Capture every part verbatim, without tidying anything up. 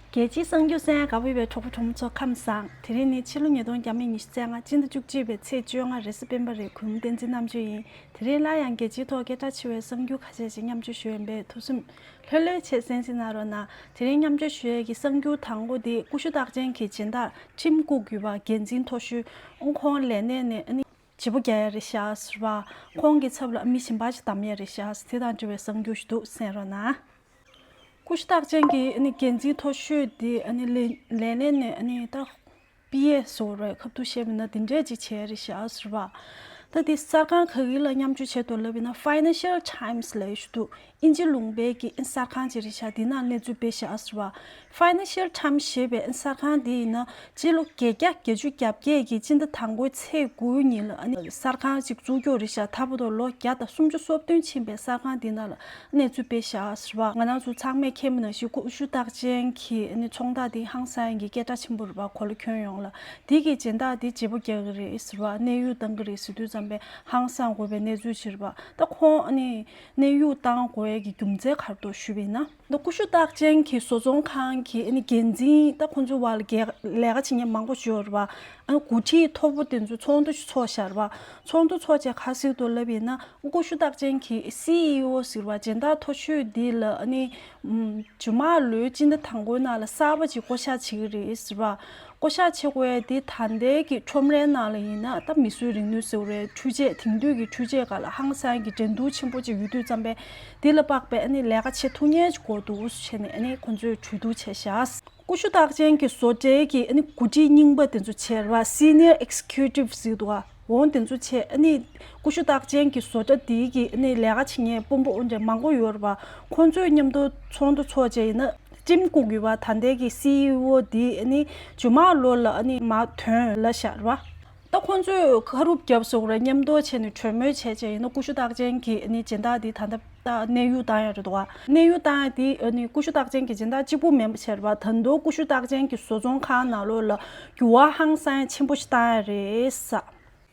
རྒྱལ་སྤྱིའི་གསར་འགྱུར་གསན་གནང་བ་ཡོད་པའི་གྲོགས་པོ་གྲོགས་མོ་ཚོ་ཁམས་བཟང་། དེ་རིང་ནི་ཕྱི་ལོ་ཉིས་སྟོང་ཉི་ཤུ་རྩ་ལྔ་སྤྱི་ཟླ་བཅུ་གཅིག་པའི་ཚེས་བཅོ་ལྔ་རེས་གཟའ་སྤེན་པ་རེད། གུས་མོ་བསྟན་འཛིན་རྣམ་དཔྱོད་ཡིན། དེ་རིང་སླར་ཡང་རྒྱལ་སྤྱིའི་ཐོག་སྐད་གྲགས་ཆེ་བའི་གསར་འགྱུར་ཁ་ཤས་ཤིག་མཉམ་སྤྱོད་ཞུ་ཡ་ཡིན་པས། ཐུགས་སེམས་ལྷོད་ལྷོད་བྱས་གསན་གཟིགས་གནང་རོགས་གནང་། དེ་རིང་མཉམ་སྤྱོད་ཞུ་ཡ་གི་གསར་འགྱུར་དང་པོ་དེ་ཀུ་ཤུ་རྟགས་ཅན་གྱི་སྦྱིན་བདག་ཊིམ་ཀུག་ཡོད་པ། འགན་འཛིན་མཐོ་ཤོས། ཁོང་ལས་གནས་ནས་ཨ་ནི་བརྗེ་པོ་རྒྱག་ཡ་རེད་ཤག་ཟེར་བ། ཁོང་གི་ཚབ་ལ་མི་གཞན་པ་ཞིག་བདམས་ཡ་རེད་ཤག་ཟེར། དེ་དང་འབྲེལ་བའི་གསར་འགྱུར་ཞིག་འདུག། གསན་རོགས་གནང་། ཀུ་ཤུ་རྟགས་ཅན་གྱི་ཨ་ནི་འགན་འཛིན་མཐོ་ཤོས་དེ་ཨ་ནི་ལས་ལས་གནས་ནས་ཨ་ནི་ད་པི་ཨེ་ཟེར་བ་རེད། ཁ་ཐུག་བཤད་པ་ཡིན་ན་དེ་འདྲས་ཅིག་བྱས་རེད་ཤག་ཟེར་བ། ད་དེ་གསར་ཁང་ག་གི་ལ་མཉམ་སྤྱོད་བྱས་འདུག་ལབ་ཡིན་ན། Financial Times ལབ་ཡ་ཞིག་འདུག། དབྱིན་ཇི་ལུང་པའི་གི་གསར་ཁང་ཅིག་རེད་ཤག། དེ་ནང་གནས་ཚུལ་སྤེལ་ཤག་ཟེར་བ། Financial Times ཞེས་པའི་གསར་ཁང་དེ་ཡིན་ན་སྤྱི་ལོ་བརྒྱད་བརྒྱ་བརྒྱད་ཅུ་གྱ་བརྒྱད་ཀྱི་སྤྱི་ཟླ་དང་པོའི་ཚེས་དགུ་ཉིན་ལ་ཨ་ནི་གསར་ཁང་ཅིག་བཙུགས་ཀྱི་ཡོད་རེད་ཤག། ད་བར་དུ་ལོ་བརྒྱ་དང་སུམ་ཅུ་སོ་བདུན་ཕྱིན་པའི་གསར་ཁང་དེ་ནང་ལ་གནས་ཚུལ་སྤེལ་ཤག་ཟེར་བ། ང་རང་ཚོ་ཚང་མས་མཁྱེན་པ་ནང་བཞིན་ཀུ་ཤུ་རྟགས་ཅན་གྱི་ཨ་ནི་ཚོང་རྟགས་དེ་ཧང་སང་གི་སྐད་གྲགས་ཆེན་པོ་རེད་པ། གོ་ལ་ཁྱོན་ཡོངས་ལ། དེ་གི་སྦྱིན་བདག་དེ་བརྗེ་པོ་རྒྱག་གི་རེད་ཟེར་བ། གནས་དབྱུང་བཏང་གི་རེད་ཟེར་དུས་ཙམ་པས་ཧང་སང་དགོས་པའི་གནས་ཚུལ་ཅིག་རེད་པ། ད་ཁོང་ཨ་ནི་གནས་དབྱུང་བཏང་དགོས་ཡ་གི་རྒྱུ་མཚན་ག་རེ་འདུག་ཞུས་པ་ཡིན་ན། ད་ཀུ་ཤུ་རྟགས་ཅན་གྱི་བཟོ་ཚོང་ཁང་གི་ཨ་ནི་འགན་འཛིན། ད་ཁོང་ཚོའི་བར་ལ་ལས་ཀ་བྱེད་མཁན་མང་པོ་ཞིག་ཡོད་རེད་པ། ཨ་ནི་འགོ་ཁྲིད་མཐོ་པོ་དེ་ཚོ་ཚོགས་འདུ་ཞིག་ཚོགས་བཞག་རེད་པ། ཚོགས་འདུ་ཚོགས་བྱས་ག་རེ་ཟེར་འདུག་ལབ་ཡིན་ན། ཀུ་ཤུ་རྟགས་ཅན་གྱི་སི་ཨི་ཨོ་ཟེར་བ། སྦྱིན་བདག་མཐོ་ཤོས་འདི་ལ་ཨ་ནི་ཨམ་རྗེས་མ་ལོའི་སྤྱི་ཟླ་དང་པོའི་ནང་ལ་གསར་པ་ཅིག་བསྐོ་བཞག་བྱེད་ཀྱི་རེད་ཟེར་བ། བསྐོ་བཞག་བྱེད་དགོས་ཡ་དེ་ད་ལྟའི་གི་ཁྲོམ་རའི་ནང་ལ་ཡིན་ན། ད་མིས་བཟོས་རིག་ནུས་ཟེར་བ་རེད། འཕྲུལ་ཆས། དེང་དུས་ཀྱི་འཕྲུལ་ཆས་སྒང་ལ་ཧང་སང་གི་འགྲན་བསྡུར་ཆེན་པོ་ཅིག་ཡོད་དུས་ཙམ་པས། དེ་ལ་དཔག་པའི་ཨ་ནི་ལས་ཀ་བྱེད་ཐུབ་མཁན་ཅིག་དགོས་འདུག་ཟེར་ནས་ཨ་ནི་ཁོང་ཚོས་གྲོས་བསྡུར་བྱས་ཤག། ཀུ་ཤུ་རྟགས་ཅན་གྱི་བཟོ་གྲྭའི་གི་ཨ་ནི་འགོ་ཁྲིད་རྙིང་པ་དེ་ཚོ་བྱས་རེད་པ། Senior Executive ཟེར་འདུག་ག། འོ་དེ་ཚོ་བྱས། ཨ་ནི་ཀུ་ཤུ་རྟགས་ཅན་གྱི་བཟོ་གྲྭ་དེའི་གི་ཨ་ནི་ལས་ཀ་བྱེད་མཁན་དཔོན་པོ་འོ་འདྲ་མང་པོ་ཡོད་རེད་པ། ཁོང་ཚོས་མཉམ་དུ་ཚོགས་འདུ་ཚོགས་བྱས་ཡིན་ན། ཊིམ་ཀུག་ཡོད་པ། ད་ལྟའི་གི་སི་ཨི་ཨོ་དེ་ཨ་ནི་རྗེས་མ་ལོ་ལ་ཨ་ནི་མར་ཐོན་ལབ་བཞག་རེད་པ། ད་ཁོང་ཚོས་ཁ་རུབ་བརྒྱབ་སོང་རེད། མཉམ་དུ་བྱས་ནས་གྲོས་མོལ་བྱས་བྱས་ཡིན་ན། ཀུ་ཤུ་རྟགས་ཅན་གྱི་ཨ་ནི་སྦྱིན་བདག་དེ་ད་ལྟ་ད་གནས་དབྱུང་བཏང་ཡ་རེད་འདུག་ག། གནས་དབྱུང་བཏང་ཡ་དེ་ཨ་ནི་ཀུ་ཤུ་རྟགས་ཅན་གྱི་སྦྱིན་བདག་གཅིག་པུ་མིན་པ་བྱས་རེད་པ། ད་དུང་ཀུ་ཤུ་རྟགས་ཅན་གྱི་བཟོ་ཚོང་ཁང་ནང་ལོགས་ལ་འགྱུར་བ་ཧང་སང་ཆེན་པོ་ཞིག་བཏང་ཡ་རེད་ས།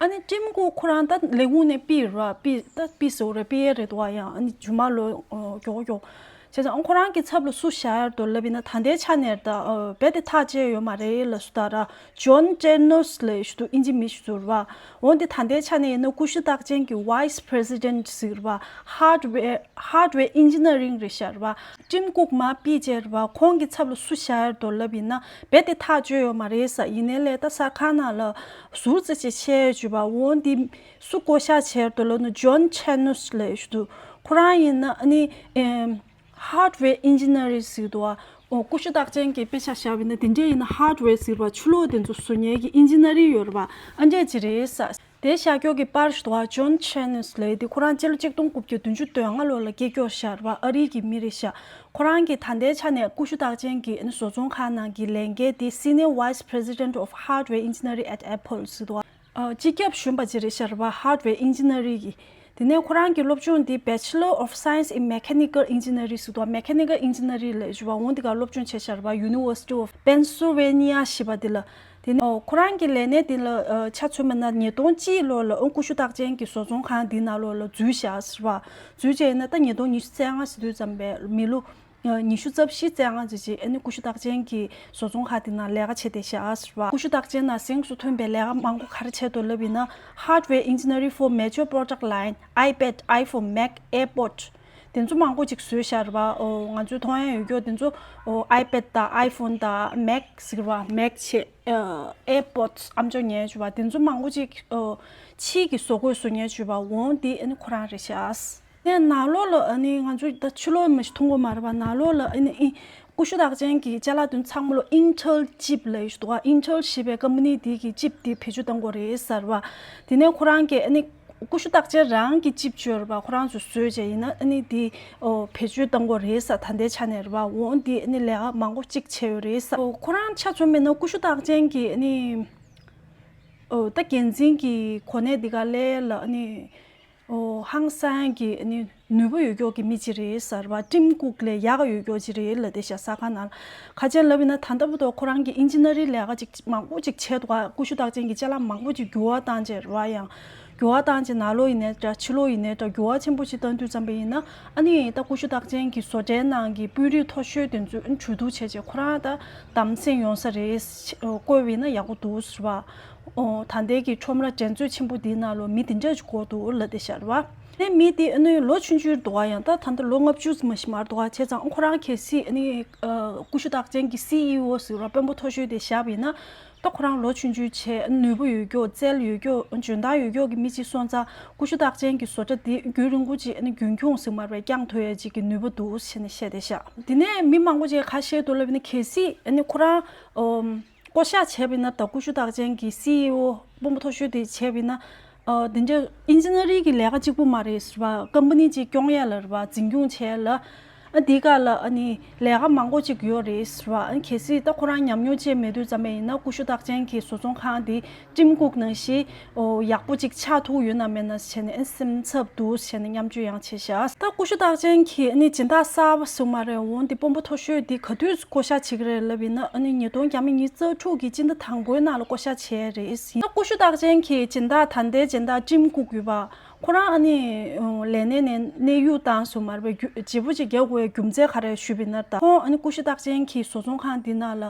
ཨ་ནི་ཊིམ་ཀུག་ཁོ་རང་ད་ལས་ཁུངས་ནས་ཕུད་རེད་པ། ཕུད། ད་ཕུད་ཟེར་བ་རེད། ཕུད་ཡ་རེད་འདུག་ག། ཡང་ཨ་ནི་རྗེས་མ་ལོ་མགྱོགས་མགྱོགས་བྱས་ཙང་། ཁོ་རང་གི་ཚབ་ལ་སུ་བཞག་ཡ་རེད་འདུག་ལབ་ཡིན་ན། ད་ལྟའི་ཆ་ནས་ད་རྦད་དེ་ཐག་བཅད་ཡོད་མ་རེད་ལབ་སོང་། ད་ར་ཇོན་ཅེ་ནོས་ལབ་ཞིག་འདུག། དབྱིན་ཇི་མི་ཞིག་འདུག་རེད་པ། འོ་འདི་ད་ལྟའི་ཆ་ནས་ཡིན་ན་ཀུ་ཤུ་རྟགས་ཅན་གྱི་Vice President ཟེར་རེད་པ། Hardware Hardware Engineering རེད་ཤག་རེད་པ། ཊིམ་ཀུག་མར་ཕུད་བྱས་རེད་པ། ཁོང་གི་ཚབ་ལ་སུ་བཞག་ཡ་རེད་འདུག་ལབ་ཡིན་ན། རྦད་དེ་ཐག་བཅད་ཡོད་མ་རེད་ས། ཡིན་ནའི་ལས་ད་གསར་ཁང་ནང་ལ་ཟུར་ཙམ་ཅིག་ཆད་བྱས་པ། འོ་འདི་སུ་བསྐོ་བཞག་བྱས་རེད་འདུག་ལབ་ན། ཇོན་ཅེ་ནོས་ལབ་ཞིག་འདུག། ཁོ་རང་ཡིན་ན་ཨ་ནི་ཨེམ་Hardware Engineering ཟེར་འདུག་པ། འོ་ཀུ་ཤུ་རྟགས་ཅན་གྱི་དཔེ་ཆ་བཞག་པ་ཡིན་ན། དེ་འདྲས་ཡིན་ན་ཧར་ཌི་ཝེར་ཟེར་བ། ཆུ་ལོག་དེ་ཚོ་བཟོ་མཁན་གྱི་ཨིན་ཇི་ནི་ཡར་ཡོད་རེད་པ། ཨ་འདྲས་ཅིག་རེད་ས། དེ་ཤར་ཕྱོགས་ཀྱི་པར་ཞིག་འདུག་པ། ཇོན་ཅེ་ནོས་ལབ་ཡ་དེ། ཁོ་རང་སྤྱི་ལོ་གཅིག་སྟོང་དགུ་བརྒྱ་བདུན་ཅུ་དོན་ལྔ་ལོ་ལ་སྐྱེས་ཀྱོག་ཤག་རེད་པ། ཨ་རི་གི་མི་རེད་ཤག། ཁོ་རང་གིས་ད་ལྟའི་ཆ་ནས་ཀུ་ཤུ་རྟགས་ཅན་གྱི་ཨ་ནི་བཟོ་ཚོང་ཁང་ནང་གི་ལས་འགན་དེ། Senior Vice President of Hardware Engineering at Apple ཟེར་འདུག་པ། ཨ་སྤྱི་ཁྱབ་གཞོན་པ་ཅིག་རེད་ཤག་རེད་པ། ཧར་ཌི་ཝེར་ཨིན་ཇི་ནི་ཡར་གི། དེ་ནས་ཁོ་རང་གི་སློབ་སྦྱོང་འདི་Bachelor of Science in Mechanical Engineering ཟེར་འདུག་པ། མེ་ཁ་ནི་ཀལ་ཨིན་ཇི་ནི་ཡར་ལབ་ཞིག་འདུག་པ། འོ་འདི་ག་སློབ་སྦྱོང་བྱས་ཤག་རེད་པ། University of Pennsylvania ཞེས་པ་འདི་ལ། དེ་ནས་ཨོ་ཁོ་རང་གི་ལས་གནས་འདི་ལ་ཨ་ཆ་མཚོན་པ་ན། ཉིས་སྟོང་གཅིག་ལོ་ལ་ཨོ་ཀུ་ཤུ་རྟགས་ཅན་གྱི་བཟོ་ཚོང་ཁང་འདི་ནང་ལོགས་ལ་འཛུལ་ཤག་ཟེར་བ། འཛུལ་བྱས་ཡིན་ན་ད་ཉིས་སྟོང་ཉི་ཤུ་རྩ་ལྔ་ཟེར་དུས་ཙམ་པའི་མི་ལོ་ཨ་ཉི་ཤུ་རྩ་བཞི་རྩ་ལྔ་ཙམ་ཅིག་ཨ་ནི་ཀུ་ཤུ་རྟགས་ཅན་གྱི་བཟོ་ཚོང་ཁང་འདི་ནང་ལས་ཀ་བྱས་བསྡད་ཤག་ཟེར་བ། ཀུ་ཤུ་རྟགས་ཅན་ནང་གཟེངས་སུ་ཐོན་པའི་ལས་ཀ་མང་པོ་ག་རེ་བྱས་འདུག་ལབ་ཡིན་ན། Hardware Engineering for Major Product Line, iPad, iPhone, Mac, AirPod དེ་ཚོ་མང་པོ་ཅིག་བཟོས་ཤག་རེད་པ། ཨོ་ང་ཚོའི་མཐོང་ཡ་ཡོད་ཀྱོག་དེ་ཚོ། ཨོ་iPad དང་iPhone དང་Mac ཟེར་བ། Mac བྱས། ཨ་AirPods ཨམ་ཅོག་ཉན་བྱས་པ། དེ་ཚོ་མང་པོ་ཅིག་ཨོ་ཕྱིའི་གི་བཟོ་བཀོད་བཟོ་ཉན་བྱས་པ། འོ་འདི་ཨ་ནི་ཁོ་རང་རེད་ཤག། ནས་ནང་ལོགས་ལ་ཨ་ནི་ང་ཚོ་ད་ཕྱི་ལོགས་མ་ཞིག་མཐོང་གི་མ་རེད་པ། ནང་ལོགས་ལ་ཨ་ནི་ཨི་ཀུ་ཤུ་རྟགས་ཅན་གྱི་ཅ་ལག་དེ་ཚང་མ་ལ་Intel chip ལབ་ཡ་ཞིག་འདུག་པ། Intel ཞེས་པའི་ཀམ་པ་ནི་དེ་གི་ཅིབ་དེ་བེད་སྤྱོད་གཏང་དགོས་རེད་ཟེར་བ། དེ་ནས་ཁོ་རང་གིས་ཨ་ནི་ཀུ་ཤུ་རྟགས་ཅན་རང་གི་ཅིབ་ཅིག་ཡོད་རེད་པ། ཁོ་རང་ཚོས་བཟོས་བྱས་ཡིན་ན་ཨ་ནི་དེ་ཨོ་བེད་སྤྱོད་གཏང་དགོས་རེད་ས། ད་ལྟའི་ཆ་ནས་རེད་པ། འོ་འདི་ཨ་ནི་ལས་ཀ་མང་པོ་ཅིག་བྱས་ཡོད་རེད་ས། ཨོ་ཁོ་རང་ཆ་མཚོན་པ་ཡིན་ན་ཀུ་ཤུ་རྟགས་ཅན་གྱི་ཨ་ནི་ཨོ་ད་འགན་འཛིན་གྱི་གོ་གནས་འདི་ག་ལས་ལ་ཨ་ནི། ཨོ་ཧང་སང་གི་ཨ་ནི་ནུས་པ་ཡོད་ཀྱོག་གི་མི་ཅིག་རེད་ཟེར་བ། ཊིམ་ཀུག་ལས་ཡག་ག་ཡོད་ཀྱོག་ཅིག་རེད་ལབ་བསྡད་ཤག་གསར་ཁང་ནང་ལ། ག་རེ་ལབ་ཡིན་ན། ད་ལྟ་བར་དུ་ཁོ་རང་གིས་ཨིན་ཇི་ནི་ཡར་ལས་ཀ་ཅིག་མང་པོ་ཅིག་བྱས་འདུག་པ། ཀུ་ཤུ་རྟགས་ཅན་གྱི་ཅ་ལག་མང་པོ་ཅིག་འགྱུར་བ་བཏང་བྱས་རེད་པ། ཡང་ འགྱུར་བ་བཏང་རྗེས་ནང་ལོགས་ཡིན་ནའི་འདྲ་ཕྱི་ལོགས་ཡིན་ནའི་འདྲ་འགྱུར་བ་ཆེན་པོ་ཞིག་བཏང་དུས་ཙམ་པ་ཡིན་ན། ཨ་ནི་ད་ཀུ་ཤུ་རྟགས་ཅན་གྱི་བཟོ་གྲྭའི་ནང་གི་དཔོན་རིགས་མཐོ་ཤོས་དེ་ཚོས་ཨ་ནི་གྲོས་བསྡུར་བྱས་རྗེས་ཁོ་རང་ད་དམ་སེམས་ཡོང་ས་རེད། བསྐོས་པ་ཡིན་ན་ཡག་པོ་འདུག་ཟེར་བ། ཨོ། ད་ལྟའི་གི་ཁྲོམ་ར་འགྲན་རྩོད་ཆེན་པོ་འདིའི་ནང་ལོ་མི་འདི་འདྲ་ཞིག་དགོས་འདུག་ལབ་བསྡད་ཤག་རེད་བ། ཨ་ནི་མི་དེ་ཨ་ནི་ལོ་ཆུང་ཆུང་འདུག་ག་ཡང་ད་ད་ལྟ་ལོ་ལྔ་བཅུ་ཙམ་མ་ཞིག་མར་འདུག་ག་བྱས་ཙང་ཁོ་རང་གལ་སྲིད་ཨ་ནི་ཀུ་ཤུ་རྟགས་ཅན་གྱི་སི་ཨི་ཨོ་ཟེར་བ་དཔོན་པོ་མཐོ་ཤོས་དེ་བཞག་པ་ཡིན་ན། ད་ཁོ་རང་ལོ་ཆུང་ཆུང་བྱས་ནུས་པ་ཡོད་ཀྱོག་རྩལ་ཡོད་ཀྱོག་འཇོན་ཐང་ཡོད་ཀྱོག་གི་མི་གཅིག་སོང་ཙང་ཀུ་ཤུ་རྟགས་ཅན་གྱི་བཟོ་གྲྭ་འདི་རྒྱུན་རིང་པོ་ཅིག་ཨ་ནི་རྒྱུན་འཁྱོངས་ཟེར་མ་རེད་བསྐྱངས་ཐུབ་ཡ་ཅིག་གི་ནུས་པ་འདུག་ཟེར་ནས་བཤད་བསྡད་ཤག་དེ་ནས་མི་མང་པོ་ཅིག་ག་བཤད་འདུག་ལབ་ན་གལ་སྲིད་ཨ་ནི་ཁོ་རང་ཨོ་བསྐོ་བཞག་བྱས་པ་ཡིན་ན། ད་ཀུ་ཤུ་རྟགས་ཅན་གྱི་སི་ཨི་ཨོ་དཔོན་པོ་མཐོ་ཤོས་དེ་བྱས་པ་ཡིན་ན། ཨ་དེ་འདྲ་ཨིན་ཇི་ནི་ཡར་གྱི་ལས་ཀ་གཅིག་པུ་མ་རེད་ཟེར་བ། ཀམ་པ་ནི་གཅིག་སྐྱོང་ཡ་ལ་རེད་བ། འཛིན་སྐྱོང་བྱས་ལ། ཨ་འདི་ག་ལ་ཨ་ནི་ལས་ཀ་མང་པོ་ཅིག་ཡོད་རེད་ཟེར་བ། ཨ་གལ་སྲིད་ད་ཁོ་རང་ཉམས་མྱོང་ཅིག་མེད་དུས་ཙམ་པ་ཡིན་ན་ཀུ་ཤུ་རྟགས་ཅན་གྱི་བཟོ་ཚོང་ཁང་དེ་ཀྲིམ་ཀུག་ནང་བཞིན་ཨོ་ཡག་པོ་ཅིག་ཆགས་ཐུབ་ཡོད་ན་མེད་ན་བྱས་ནས་ཨ་སེམས་འཚབ་འདུག་བྱས་ནས་མཉམ་སྤྱོད་ཡང་བྱས་ཤག་ད་ཀུ་ཤུ་རྟགས་ཅན་གྱི་ཨ་ནི་སྦྱིན་བདག་གསར་པ་ཟེར་མ་རེད། འོ་འདི་དཔོན་པོ་མཐོ་ཤོས་འདི་ག་དུས་བསྐོ་བཞག་བྱེད་ཀྱི་རེད་ལབ་ཡིན་ན། ཨ་ནི་ཉིས་སྟོང་ཉི་ཤུ་རྩ་དྲུག་གི་སྤྱི་ཟླ་དང་པོའི་ནང་ལ་བསྐོ་བཞག་བྱས་རེད། ད་ཀུ་ཤུ་རྟགས་ཅན་གྱི་སྦྱིན་བདག་ད་ལྟའི་སྦྱིན་བདག་ཀྲིམ་ཀུག་ཡོད་པ། ཁོ་རང་ཨ་ནི་ལས་གནས་ནས་གནས་དབྱུང་བཏང་སོང་མ་རེད་པས། བརྗེ་པོ་ཅིག་རྒྱག་དགོས་རྒྱུ་མཚན་ག་རེ་ཞུས་པ་ཡིན་ན། ད་ཁོང་ཨ་ནི་ཀུ་ཤུ་རྟགས་ཅན་གྱི་བཟོ་ཚོང་ཁང་འདི་ནང་ལ་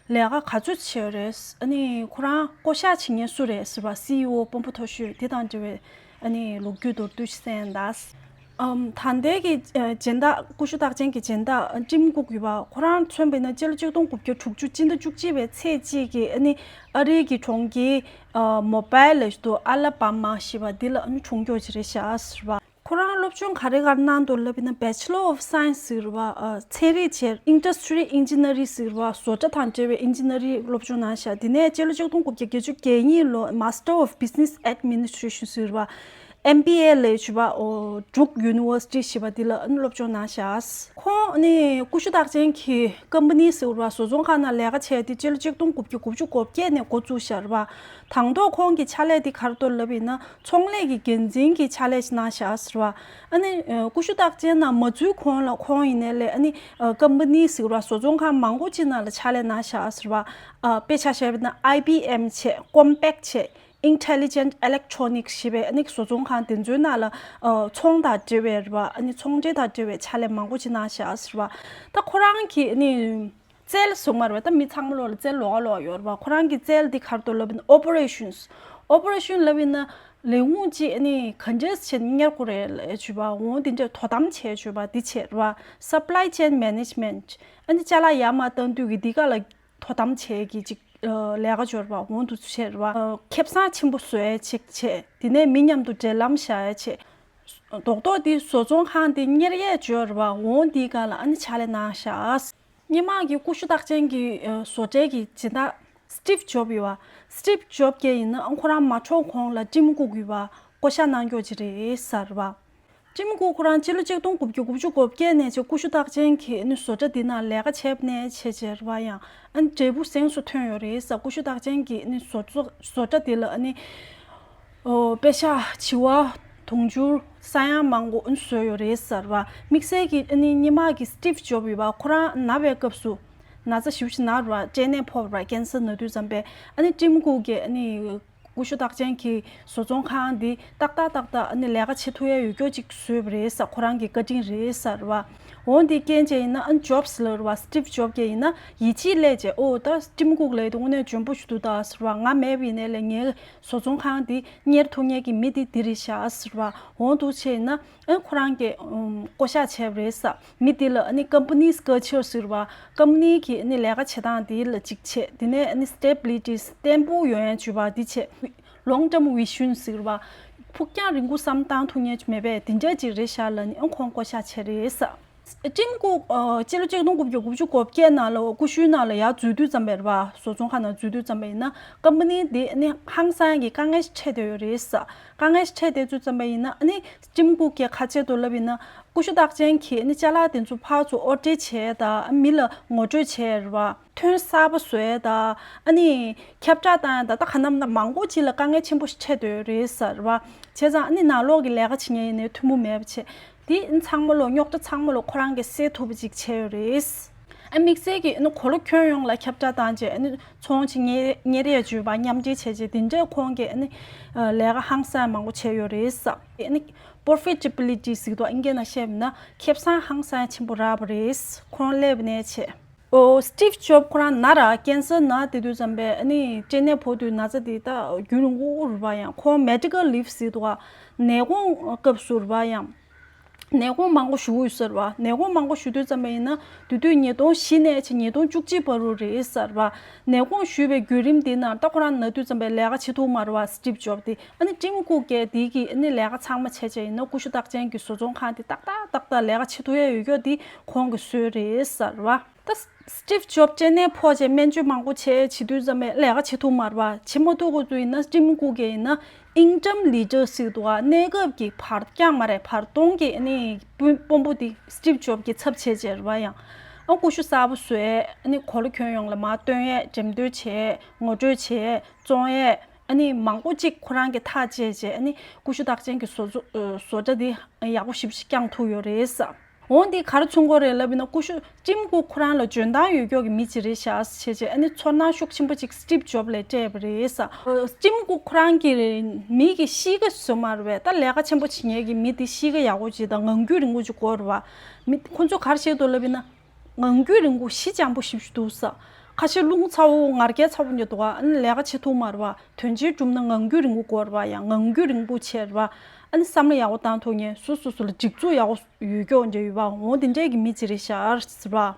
ལས་ཀ་ག་ཚོད་བྱས་ཡོད་རེད། ཨ་ནི་ཁོ་རང་བསྐོ་བཞག་བྱེད་མཁན་སུ་རེད་ཟེར་བ། སི་ཨི་ཨོ་དཔོན་པོ་མཐོ་ཤོས་དེ་དང་འབྲེལ་བའི་ཨ་ནི་ལོ་རྒྱུས་མདོར་བསྡུས་ཤིག་གསན་ད། ཨམ། ད་ལྟའི་གི་ཨ་སྦྱིན་བདག་ཀུ་ཤུ་རྟགས་ཅན་གྱི་སྦྱིན་བདག་ཀྲིམ་ཀུག་ཡོད་པ། ཁོ་རང་མཚོན་པ་ཡིན་ན་སྤྱི་ལོ་ཆིག་སྟོང་དགུ་བརྒྱ་དྲུག་ཅུ་སྤྱི་ཟླ་བཅུ་གཅིག་པའི་ཚེས་གཅིག་གི་ཨ་ནི་ཨ་རིའི་གི་གྲོང་ཁྱེར་ཨ་མོ་བྷའི་ལ་ཞིག་ཏུ་ཨ་ལ་བྷ་མ་ཞེས་པ་འདི་ལ་ཨ་ནི་འཁྲུངས་ཀྱོག་ཅིག་རེད་ཤག་ཟེར་བ། ཁོ་རང་སློབ་སྦྱོང་ག་རེ་ག་རེ་གནང་འདུག་ལབ་ཡིན་ན། Bachelor of Science ཟེར་བ། ཨ་ཚན་རིག་བྱས། Industrial Engineering ཟེར་བ། བཟོ་གྲྭ་དང་འབྲེལ་བའི་ཨིན་ཇི་ནི་ཡར་སློབ་སྦྱོང་གནང་ཤག་དེ་ནས་སྤྱི་ལོ་ཆིག་སྟོང་དགུ་བརྒྱ་བརྒྱད་ཅུ་གྱ་གཉིས་ལོ་Master of Business Administration ཟེར་བ། ཨེམ་བྷི་ཨེ་ལབ་ཡོད་པ། ཨོ་Duke University ཞེས་པ་འདི་ལ་ཨ་ནི་སློབ་སྦྱོང་གནང་ཤག་ཁོང་ནི་ཀུ་ཤུ་རྟགས་ཅན་གྱི་ཀམ་པ་ནི་ཟེར་བ་བཟོ་ཚོང་ཁང་ནང་ལས་ཀ་བྱས་ཏེ་སྤྱི་ལོ་ཆིག་སྟོང་དགུ་བརྒྱ་དགུ་བཅུ་གོ་བརྒྱད་ནས་འགོ་བཙུགས་ཤག་རེད་པ། དང་ཐོག་ཁོང་གི་ཕྱག་ལས་དེ་ག་རེ་འདུག་ལབ་ཡིན་ན། ཚོང་ལས་ཀྱི་འགན་འཛིན་གྱི་ཕྱག་ལས་ཤིག་གནང་ཤག་ཟེར་བ། ཨ་ནི་ཀུ་ཤུ་རྟགས་ཅན་ནང་མ་འཛུལ་གོང་ལ་ཁོང་ཡིན་ནའི་ལས་ཨ་ནི་ཀམ་པ་ནི་ཟེར་བ་བཟོ་ཚོང་ཁང་མང་པོ་ཅིག་ནང་ལ་ཕྱག་ལས་གནང་ཤག་ཟེར་བ། དཔེ་ཆ་བཞག་པ་ཡིན་ན་ཨའི་བི་ཨེམ་བྱས། Compaq བྱས། Intelligent Electronics ཞེས་པའི་ཨ་ནི་བཟོ་ཚོང་ཁང་དེ་ཚོའི་ནང་ལ་ཚོང་དང་འབྲེལ་བའི་རེད་པ། ཨ་ནི་ཚོང་འབྲེལ་དང་འབྲེལ་བའི་ཕྱག་ལས་མང་པོ་ཅིག་གནང་ཤག་ཟེར་བ། ད་ཁོ་རང་གི་ཨ་ནི་རྩལ་ཟེར་མ་རེད་པ། ད་མི་ཚང་མ་ལོ་ལ་རྩལ་ལོགས་ཀ་ལོགས་ཀ་ཡོད་རེད་པ། ཁོ་རང་གི་རྩལ་འདི་ག་རེ་འདུག་ལབ་ན། Operations Operations ལབ་ཡིན་ན་ལས་ཁུངས་གཅིག་ཨ་ནི་ག་འདྲས་བྱས་ནས་གཉེར་དགོས་རེད་ལབ་ཡ་ཅིག་ཡོད་པ། འོ་འདི་འདྲས་དོ་དམ་བྱས་ཡ་ཅིག་ཡོད་པ་འདི་བྱས་རེད་པ། Supply Chain Management ཨ་ནི་ཅ་ལག་ཡར་མར་བཏང་དུས་ཀྱི་འདི་ག་ལ་དོ་དམ་བྱས་ཀྱི་ཅིག་ལས་ཀ་ཅིག་ཡོད་རེད་པ། འོ་འདི་ཚོ་བྱས་རེད་པ། ཁེ་བཟང་ཆེན་པོ་བཟོ་ཡ་ཅིག་བྱས། དེ་ནས་མི་མཉམ་དུ་འབྲེལ་ལམ་བཞག་ཡ་བྱས། རྡོག་རྡོག་འདི་བཟོ་ཚོང་ཁང་འདི་གཉེར་ཡས་ཅིག་ཡོད་རེད་པ། འོ་འདི་ག་ལ་ཨ་ནི་ཕྱག་ལས་གནང་ཤག་སྔོན་མ་གི་ཀུ་ཤུ་རྟགས་ཅན་གྱི་ཨ་བཟོ་གྲྭའི་གི་སྦྱིན་བདག་Steve Jobs ཡོད་པ། Steve Jobs གྱིས་ཡིན་ན་ཨ་ཁོ་རང་མ་འཁྲུངས་གོང་ལ་Tim Cook ཡོད་པ་བསྐོ་བཞག་གནང་ཀྱོག་ཅིག་རེད་ཟེར་བ། Tim Cook ཁོ་རང་སྤྱི་ལོ་ཆིག་སྟོང་དགུ་བརྒྱ་དགུ་བཅུ་གོ་བརྒྱད་ནས་བྱས་ཀུ་ཤུ་རྟགས་ཅན་གྱི་ཨ་ནི་བཟོ་གྲྭ་འདི་ནང་ལས་ཀ་བྱས་ནས་བྱས་བྱས་རེད་པ། ཡང་ཨ་ནི་འབྲས་བུ་གཟེངས་སུ་ཐོན་ཡོད་རེད་ཟེར། ཀུ་ཤུ་རྟགས་ཅན་གྱི་ཨ་ནི་བཟོ་བཟོ་བཟོ་གྲྭ་འདི་ལ་ཨ་ནི། ཨོ། པེ་ཤག་བྱི་བ་དུང་ཕྱུར་ས་ཡ་མང་པོ་བཟོས་ཡོད་རེད་ཟེར་བ། དམིགས་བསལ་གྱི་ཨ་ནི་སྔོན་མ་གི་Steve Jobs ཡོད་པ་ཁོ་རང་ན་བའི་སྐབས་སུ་ན་ཚ་ཞེ་པོ་ཅིག་ན་རེད་པ། སྐྲན་ནད་ཕོག་པ་རེད་པ། ཀེན་སར་ན་དུས་ཙམ་པས། ཨ་ནི་Tim Cook གིས་ཨ་ནི་ཀུ་ཤུ་རྟགས་ཅན་གྱི་བཟོ་ཚོང་ཁང་འདི་ཏག་ཏག་ཏག་ཏག་ཨ་ནི་ལས་ཀ་བྱེད་ཐུབ་ཡ་ཡོད་ཀྱོག་ཅིག་བཟོས་པ་རེད་ཟེར། ཁོ་རང་གི་བཀའ་དྲིན་རེད་ཟེར་བ། འོ་འདི་རྐྱེན་བྱས་ཡིན་ན་ཨ་ནི་Jobs ལབ་རེད་པ། Steve Jobs གིས་ཡིན་ན་ཡིད་ཆེས་སླེབས་བྱས། ཨོ་ད་Tim Cook ལབ་དེ་དངོས་གནས་འཇོན་པོ་ཞིག་འདུག་ད་ཟེར་བ། ང་མེད་པ་ཡིན་ནའི་ལས་ངའི་བཟོ་ཚོང་ཁང་འདི་གཉེར་ཐུབ་མཁན་གྱི་མི་འདི་འདི་རེད་ཤག་ཟེར་བ། འོ་འདུག་བྱས་ན་ཨ་ཁོ་རང་གིས་ཨམ་བསྐོ་བཞག་བྱས་པ་རེད་ཟེར། མི་འདི་ལ་ཨ་ནི་company's culture ཟེར་བ། ཀམ་པ་ནི་གི་ཨ་ནི་ལས་ཀ་བྱེད་སྟངས་འདི་ལ་གཅིག་བྱས། དེ་ནས་ཨ་ནི་stability བརྟན་པོ་ཡོང་ཡ་ཅིག་ཡོད་པ་འདི་བྱས། Long term vision ཟེར་བ། ཕུགས་རྒྱང་རིང་པོ་བསམ་བཏང་ཐུབ་མཁན་ཅིག་མེད་པས་འདི་འདྲ་ཅིག་རེད་ཤག་ལབ་ནས་ཨ་ཁོང་བསྐོ་བཞག་བྱས་རེད་ཟེར། Tim Cook ཨ་སྤྱི་ལོ་ཆིག་སྟོང་དགུ་བརྒྱ་དགུ་བཅུ་གོ་བརྒྱད་ནང་ལ་ཀུ་ཤུའི་ནང་ལ་ཡར་འཛུལ་དུས་ཙམ་པ་རེད་པ། བཟོ་ཚོང་ཁང་ནང་འཛུལ་དུས་ཙམ་པ་ཡིན་ན་ཀམ་པ་ནི་འདི་ནི་ཧང་སང་གི་དཀའ་ངལ་ཞིག་འཕྲད་བསྡད་ཡོད་རེད་ཟེར། དཀའ་ངལ་ཞིག་འཕྲད་བསྡད་དུས་ཙམ་པ་ཡིན་ན་ཨ་ནི་Tim Cook གིས་ག་བྱས་འདུག་ལབ་ཡིན་ན་ཀུ་ཤུ་རྟགས་ཅན་གྱི་ཨ་ནི་ཅ་ལག་དེ་ཚོ་ཕར་ཚུར་order བྱས་དང་མི་ལ་ངོ་སྤྲོད་བྱས་རེད་པ། ཐོན་གསར་པ་བཟོ་ཡས་དང་ཨ་ནི་ཁྱབ་བསྒྲགས་བཏང་ཡས་དང་ད་ག་ནམ་ན་མང་པོ་ཅིག་ལ་དཀའ་ངལ་ཆེན་པོ་ཞིག་འཕྲད་བསྡད་ཡོད་རེད་ཟེར་བ། བྱས་ཙང་ཨ་ནི་ནང་ལོགས་ཀྱི་ལས་ཀ་བྱེད་མཁན་ཡིན་ནའི་ཐུན་མོང་མེད་པ་བྱས། དེ་ཚང་མ་ལོ་རྙོག་དྲ་ཚང་མ་ལོ་ཁོ་རང་གིས་སེལ་ཐུབ་པ་ཅིག་བྱས་ཡོད་རེད། ཨ་དམིགས་བསལ་གྱིས་ཨ་ནི་གོ་ལ་ཁྱོན་ཡོངས་ལ་ཁྱབ་བསྒྲགས་བཏང་རྗེས་ཨ་ནི་ཚོང་ཆེ་གཉེར་གཉེར་ཡས་བརྗོད་པ་མཉམ་འབྲེལ་བྱས་རྗེས་དེ་འདྲའི་ཁོང་གིས་ཨ་ནི་ལས་ཀ་ཧང་སང་མང་པོ་བྱས་ཡོད་རེད་ས། ཨ་ནི་པོར་ཕི་ཊེ་བི་ལི་ཊི་ཟེར་འདུག་ཨིན་སྐད་ནང་བཤད་པ་ན་ཁེ་བཟང་ཧང་སང་ཆེན་པོ་རག་པ་རེད། ཁོང་སླེབས་ནས་བྱས། ཨོ་སི་ཊིབ་ཇོབ་ཁོ་རང་ན་ར་ཀེན་སར་ན་དེ་དུས་ཙམ་པས་ཨ་ནི་སྐྲན་ནད་ཕོག་དུས་ན་ཚ་དེ་ད་རྒྱུན་རིང་པོ་རེད་པ། ཡང་ཁོང་མེ་ཌི་ཀལ་ལིབ་ཟེར་འདུག་ག་ནད་གོང་སྐབས་སུ་རེད་པ། ཡང་ནད་གོང་མང་པོ་ཞུ་གི་ཡོད་ས་རེད་པ། ནད་གོང་མང་པོ་ཞུ་དུས་ཙམ་པ་ཡིན་ན་དེ་དུས་ཉིས་སྟོང་བཞི་ནས་བྱས་ཉིས་སྟོང་བཅུ་གཅིག་བར་དུ་རེད་ས་རེད་པ། ནད་གོང་ཞུས་པའི་བརྒྱུད་རིམ་དེ་ནང་ད་ཁོ་རང་ན་དུས་ཙམ་པའི་ལས་ཀ་བྱེད་ཐུབ་མ་རེད་པ། སི་ཊིབ་ཇོབ་དེ་ཨ་ནི་ཊིམ་ཀུག་གིས་དེ་གི་ཨ་ནི་ལས་ཀ་ཚང་མ་བྱས་བྱས་ཡིན་ན་ཀུ་ཤུ་རྟགས་ཅན་གྱི་བཟོ་ཚོང་ཁང་དེ་ཏག་ཏག་ཏག་ཏག་ལས་ཀ་བྱེད་ཐུབ་ཡས་ཡོད་རྒྱུ་དེ་ཁོང་གི་སྲོལ་རེད་ས་རེད་པ། ད་སི་ཊིབ་ཇོབ་སྐྲན་ནད་ཕོག་བྱས་སྨན་བཅོས་མང་པོ་བྱས་བྱེད་དུས་ཙམ་པས་ལས་ཀ་བྱེད་ཐུབ་མ་རེད་པ། བྱེད་མ་ཐུབ་དགོས་དུས་ཡིན་ན་ཊིམ་ཀུག་གིས་ཡིན་ན་ཨིང་ཊམ་ལི་ཌར་ཟེར་འདུག་ག་གནས་སྐབས་ཀྱི་བར་རྐྱང་མ་རེད། བར་སྟོང་གི་ཨ་ནི་དཔོན་དཔོན་པོ་དེ་སི་ཊིབ་ཇོབ་ཀྱི་ཚབ་བྱས་བྱས་རེད་པ། ཡང་ཨ་ཀུ་ཤུ་གསར་པ་བཟོ་ཡས། ཨ་ནི་གོ་ལ་ཁྱོན་ཡོངས་ལ་མར་སྟོན་ཡས། འགྲེམས་སྟོན་བྱས། ངོ་སྤྲོད་བྱས། བཙོང་ཡས། ཨ་ནི་མང་པོ་གཅིག་ཁོ་རང་གིས་ཐག་བཅད་བྱས་ཨ་ནི་ཀུ་ཤུ་རྟགས་ཅན་གྱི་བཟོ་བཟོ་བཟོ་གྲྭ་འདི་ཡག་པོ་ཞེ་པོ་ཅིག་བསྐྱངས་ཐུབ་ཡོད་རེད་ས། འོ་འདི་ག་རེ་མཚོན་གྱི་ཡོད་རེད་ལབ་ཡིན་ན་ཀུ་ཤུ་ཊིམ་ཀུག་ཁོ་རང་ལ་འཇོན་ཐང་ཡོད་མཁན་གྱི་མི་ཅིག་རེད་ཤག་བྱས་བྱས་ཨ་ནི་ཚོར་སྣང་ཤུགས་ཆེན་པོ་ཅིག་སི་ཊིབ་ཇོབ་ལ་སྤྲད་པ་རེད་ས། ཨ་ཊིམ་ཀུག་ཁོ་རང་གི་མི་གི་གཤིས་ཀ་བཟོ་མ་རེད་པས། ད་ལས་ཀ་ཆེན་པོ་བྱེད་མཁན་གྱི་མི་དེ་གཤིས་ཀ་ཡག་པོ་ཅིག་དང་ངང་རྒྱུད་རིང་པོ་ཅིག་དགོས་རེད་པ། མི་ཁོ་ཚོས་ག་རེ་བཤད་འདུག་ལབ་ཡིན་ན། ངང་རྒྱུད་རིང་པོ་གཤིས་འཇམ་པོ་ཞེ་པོ་ཅིག་འདུག་ས། ཁ་ཤས་རླུང་ཚ་པོ་ངར་སྐད་ཚ་པོ་ཉོ་འདུག་ག་ཨ་ནི་ལས་ཀ་བྱེད་ཐུབ་མ་རེད་པ། དོན་ཆེན་བསྒྲུབ་ན་ངང་རྒྱུད་རིང་པོ་དགོས་རེད་པ། ཡང་ངང་རྒྱུད་རིང་པོ་བྱས་རེད་པ། ཨ་ནི་བསམ་བློ་ཡག་པོ་བཏང་ཐུབ་མཁན། སོ་སོ་སོ་ལ་སྒྲིག་འཛུགས་ཡག་པོ་ཡོད་མཁན་འདྲ་ཡོད་པ། འོ་དེ་འདྲས་ཀྱི་མི་ཅིག་རེད་ཤག་ཟེར་བ།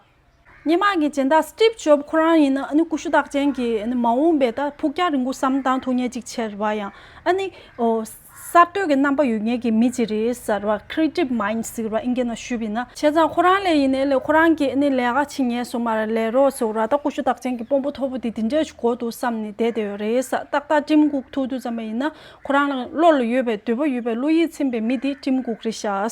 སྔོན་མ་གི་སྦྱིན་བདག་སི་ཊིབ་ཇོབ་ཁོ་རང་ཡིན་ན་ཨ་ནི་ཀུ་ཤུ་རྟགས་ཅན་གྱི་ཨ་ནི་མ་འོངས་པའི་ད་ཕུགས་རྒྱང་རིང་པོ་བསམ་བཏང་ཐུབ་མཁན་ཅིག་བྱས་རེད་པ། ཡང་ཨ་ནི་ཨོ། གསར་གཏོད་ཀྱི་རྣམ་པ་ཡོད་མཁན་གྱི་མི་ཅིག་རེད་ཟེར་བ། Creative Minds ཟེར་བ་ཨིན་སྐད་ནང་ཞུས་པ་ཡིན་ན། བྱས་ཙང་ཁོ་རང་ལ་ཡིན་ནའི་ལས་ཁོ་རང་གིས་ཨ་ནི་ལས་ཀ་བྱེད་མཁན་སོང་མ་རེད། ལས་རོགས་ཟེར་བ་ད་ཀུ་ཤུ་རྟགས་ཅན་གྱི་དཔོན་པོ་མཐོ་པོ་དེ་དེ་འདྲས་ཞིག་དགོས་འདུག་བསམ་ནས་བསྡད་བསྡད་ཡོད་རེད་ས། ཏག་ཏག་ཊིམ་ཀུག་ཐུག་དུས་ཙམ་པ་ཡིན་ན་ཁོ་རང་ལ་བློ་ལ་ཡོད་པའི་འདོད་པ་ཡོད་པའི་བློ་ཡིད་ཚིམ་པའི་མི་དེ་ཊིམ་ཀུག་རེད་ཤག་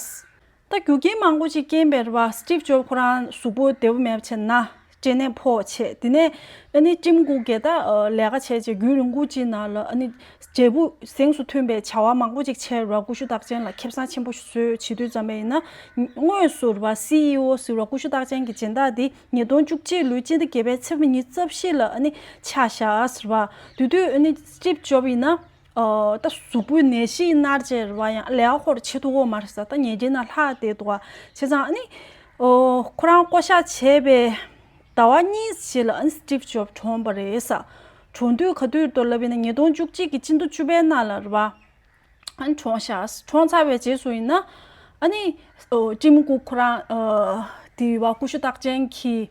ད་རྒྱུ་རྐྱེན་མང་པོ་ཅིག་རྐྱེན་པས་རེད་པ། སི་ཊིབ་ཇོབ་ཁོ་རང་གཟུགས་པོ་བདེ་པོ་མེད་པ་བྱས་ན། སྐྲན་ནད་ཕོག་བྱས། དེ་ནས་ཨ་ནི་ཊིམ་ཀུག་གིས་ད་ལས་ཀ་བྱས་བྱས་རྒྱུན་རིང་པོ་ཅིག་ནང་ལ་ཨ་ནི་འབྲས་བུ་གཟེངས་སུ་ཐོན་པའི་བྱ་བ་མང་པོ་ཅིག་བྱས་རེད་པ། ཀུ་ཤུ་རྟགས་ཅན་ལ་ཁེ་བཟང་ཆེན་པོ་ཞིག་བཟོས་བྱེད་དུས་ཙམ་པ་ཡིན་ན། དངོས་སུ་རེད་པ། སི་ཨི་ཨོ་ཟེར་བ་ཀུ་ཤུ་རྟགས་ཅན་གྱི་སྦྱིན་བདག་དེ་ཉིས་སྟོང་བཅུ་གཅིག་ལོའི་སྤྱི་ཟླ་བརྒྱད་པའི་ཚེས་པ་ཉི་ཤུ་རྩ་བཞི་ལ་ཨ་ནི་ཆགས་བཞག་ཟེར་བ། དེ་དུས་ཨ་ནི་སི་ཊིབ་ཇོབ་ཡིན་ན། ཨོ། ད་གཟུགས་པོའི་ནད་གཞི་ཡིན་ན་རེད་པ། ཡང་ལས་ཀ་ཁོ་རང་བྱེད་ཐུབ་ཀྱི་མ་རེད་ས། ད་ཉལ་ཁྲིའི་ནང་ལྷག་བསྡད་འདུག་ག་བྱས་ཙང་ཨ་ནི། ཨོ། ཁོ་རང་བསྐོ་བཞག་བྱས་པའི་ཟླ་བ་གཉིས་རྗེས་ལ་ཨ་ནི་སི་ཊིབ་ཇོབ་གྲོངས་པ་རེད་ས། གྲོངས་དུས་ག་དུས་འདུག་ལབ་ཡིན་ན་ཉིས་སྟོང་བཅུ་གཅིག་གི་སྤྱི་ཟླ་བཅུ་པའི་ནང་ལ་རེད་པ། ཨ་ནི་གྲོངས་ཤག་གྲོངས་ཚར་བའི་རྗེས་སུ་ཡིན་ན་ཨ་ནི། ཨོ། ཊིམ་ཀུག་ཁོ་རང་། ཨ། དེ་བ་ཀུ་ཤུ་རྟགས་ཅན་གྱི།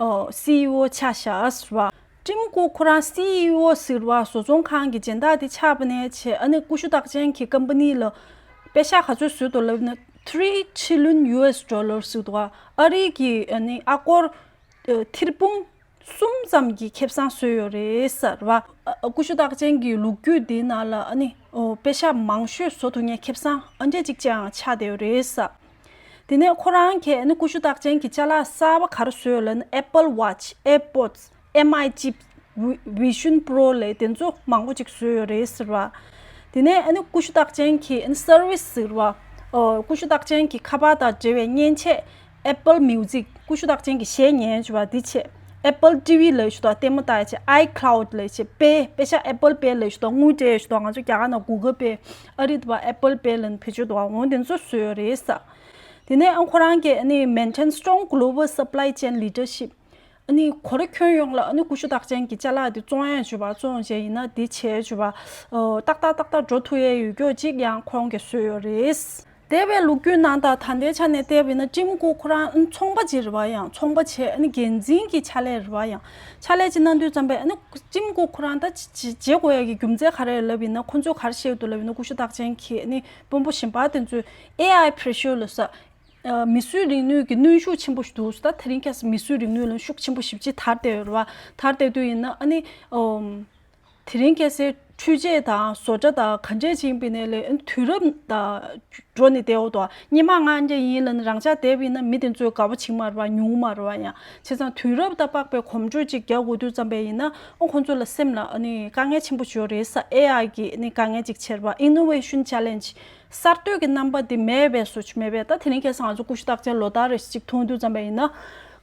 ཨོ། སི་ཨི་ཨོ་ཆགས་ཤག་ཟེར་བ། ཊིམ་ཀུག་ཁོ་རང་སི་ཨི་ཨོ་ཟེར་བ་བཟོ་ཚོང་ཁང་གི་སྦྱིན་བདག་དེ་ཆགས་པ་ནས་བྱས་ཨ་ནི་ཀུ་ཤུ་རྟགས་ཅན་གྱི་ཀམ་པ་ནི་ལ་པེ་ཤག་ག་ཚོད་བཟོས་འདུག་ལབ་ན་three trillion US dollars ཟེར་འདུག་ག་ཨ་རི་གི་ཨ་ནི་ཨ་སྒོར། ཨ། ཐེར་འབུམ་གསུམ་ཙམ་གྱི་ཁེ་བཟང་བཟོས་ཡོད་རེད་ཟེར་བ། ཨ། ཀུ་ཤུ་རྟགས་ཅན་གྱི་ལོ་རྒྱུས་འདིའི་ནང་ལ་ཨ་ནི། ཨོ། པེ་ཤག་མང་ཤོས་བཟོ་ཐུབ་མཁན་ཁེ་བཟང་ཨ་འདྲས་ཅིག་ཅང་ཆགས་བསྡད་ཡོད་རེད་ཟེར། དེ་ནས་ཁོ་རང་གིས་ཨ་ནི་ཀུ་ཤུ་རྟགས་ཅན་གྱི་ཅ་ལག་གསར་པ་ག་རེ་བཟོས་ཡོད་ལབ་ན་Apple Watch, AirPods, M I Chip, Vi- Vision Pro ལབ་དེ་ཚོ་མང་པོ་ཅིག་བཟོས་ཡོད་རེད་ཟེར་བ། དེ་ནས་ཨ་ནི་ཀུ་ཤུ་རྟགས་ཅན་གྱི་ཨ་ནི་སར་བིས་ཟེར་བ། ཨོ། ཀུ་ཤུ་རྟགས་ཅན་གྱི་ཁ་པར་དང་འབྲེལ་བའི་མཉེན་ཆས། Apple Music ཀུ་ཤུ་རྟགས་ཅན་གྱི་གཞས་ཉན་བྱས་པ་འདི་བྱས། Apple T V ལབ་ཞུ་དང་ལྟད་མོ་ལྟ་ཡ་བྱས། iCloud ལབ་བྱས། Pay པེ་ཤག Apple Pay ལབ་ཞུ་དང་དངུལ་སྤྲད་ཞུ་དང་ང་ཚོ་རྒྱ་གར་ནང་Google Pay ཨ་རི་དུ་བ་Apple Pay ལབ་ནས་བེད་སྤྱོད་འདུག་བ། འོང་དེ་ཚོ་བཟོས་ཡོད་རེད་ས། དེ་ནས་ཨ་ཁོ་རང་གིས་ཨ་ནི་Maintain strong global supply chain leadership ཨ་ནི་གོ་ལ་ཁྱོན་ཡོངས་ལ་ཨ་ནི་ཀུ་ཤུ་རྟགས་ཅན་གྱི་ཅ་ལག་འདི་བཙོང་ཡ་བྱས་པ་བཙོང་བྱས་ཡིན་ན་འདི་བྱས་བྱས་པ། ཨོ། ཏག་ཏག་ཏག་ཏག་འགྲོ་ཐུབ་ཡ་ཡོད་རྒྱུ་ཅིག་ཡང་ཁོང་གིས་བཟོས་ཡོད་རེད། འདས་པའི་ལོ་རྒྱུས་ནང་དང་ད་ལྟའི་ཆ་ནས་བལྟས་པ་ཡིན་ན་ཊིམ་ཀུག་ཁོ་རང་ཨ་ནི་ཚོང་པ་ཅིག་རེད་པ། ཡང་ཚོང་པ་བྱས་ཨ་ནི་འགན་འཛིན་གྱི་ཕྱག་ལས་རེད་པ། ཡང་ཕྱག་ལས་ཅིག་གནང་དུས་ཙམ་པས་ཨ་ནི་ཊིམ་ཀུག་ཁོ་རང་ད་ཅི་ཅི་བྱེད་དགོས་ཡ་གི་རྒྱུ་མཚན་ག་རེ་ལབ་ཡིན་ན། ཁོ་ཚོས་ག་རེ་བཤད་འདུག་ལབ་ཡིན་ན་ཀུ་ཤུ་རྟགས་ཅན་གྱི་ཨ་ནི་དཔོན་པོ་གཞན་པ་དེ་ཚོས་ཨེ་ཨའི་pressure ལབ་ས། ཨ། མིས་བཟོས་རིག་ནུས་ཀྱི་གནོན་ཤུགས་ཆེན་པོ་ཞིག་འདུག་ད་དེ་རིང་ཁ་སང་མིས་བཟོས་རིག་ནུས་ལ་ཤུགས་ཆེན་པོ་ཞེ་པོ་ཅིག་དར་བསྡད་ཡོད་རེད་པ། དར་བསྡད་དུས་ཡིན་ན་ཨ་ནི། ཨོམ། དེ་རིང་ཁ་སང་འཕྲུལ་ཆས་དང་བཟོ་གྲྭ་དང་ག་འདྲས་ཅིག་ཡིན་པ་ཡིན་ནའི་ལས་དུས་རབས་དང་འགྲོ་ནས་བསྡད་ཡོད་དོ། སྔོན་མ་ང་འདྲ་ཡིན་ལབ་ནས་རང་འཇགས་བསྡད་པ་ཡིན་ན་མི་དེ་ཚོས་དགའ་པོ་བྱེད་ཀྱི་མ་རེད་པ། ཉོ་གི་མ་རེད་པ། ཡང་བྱས་ཙང་དུས་རབས་དང་དཔག་པའི་གོམ་བགྲོད་ཅིག་རྒྱག་དགོས་དུས་ཙམ་པ་ཡིན་ན་ཨོ་ཁོང་ཚོ་ལ་སེམས་ལ་ཨ་ནི་དཀའ་ངལ་ཆེན་པོ་ཞིག་ཡོད་རེད་ས། ཨེ་ཨའི་གི་ཨ་ནི་དཀའ་ངལ་ཅིག་ཆེ་རེད་པ། Innovation Challenge གསར་གཏོད་ཀྱི་རྣམ་པ་དེ་མེད་པའི་བཟོ་ཆུ་མེད་པས། ད་དེ་རིང་ཁ་སང་ང་ཚོ་ཀུ་ཤུ་རྟགས་ཅན་ལོ་ལྟར་རེ་ཞིག་མཐོང་དུས་ཙམ་པ་ཡིན་ན།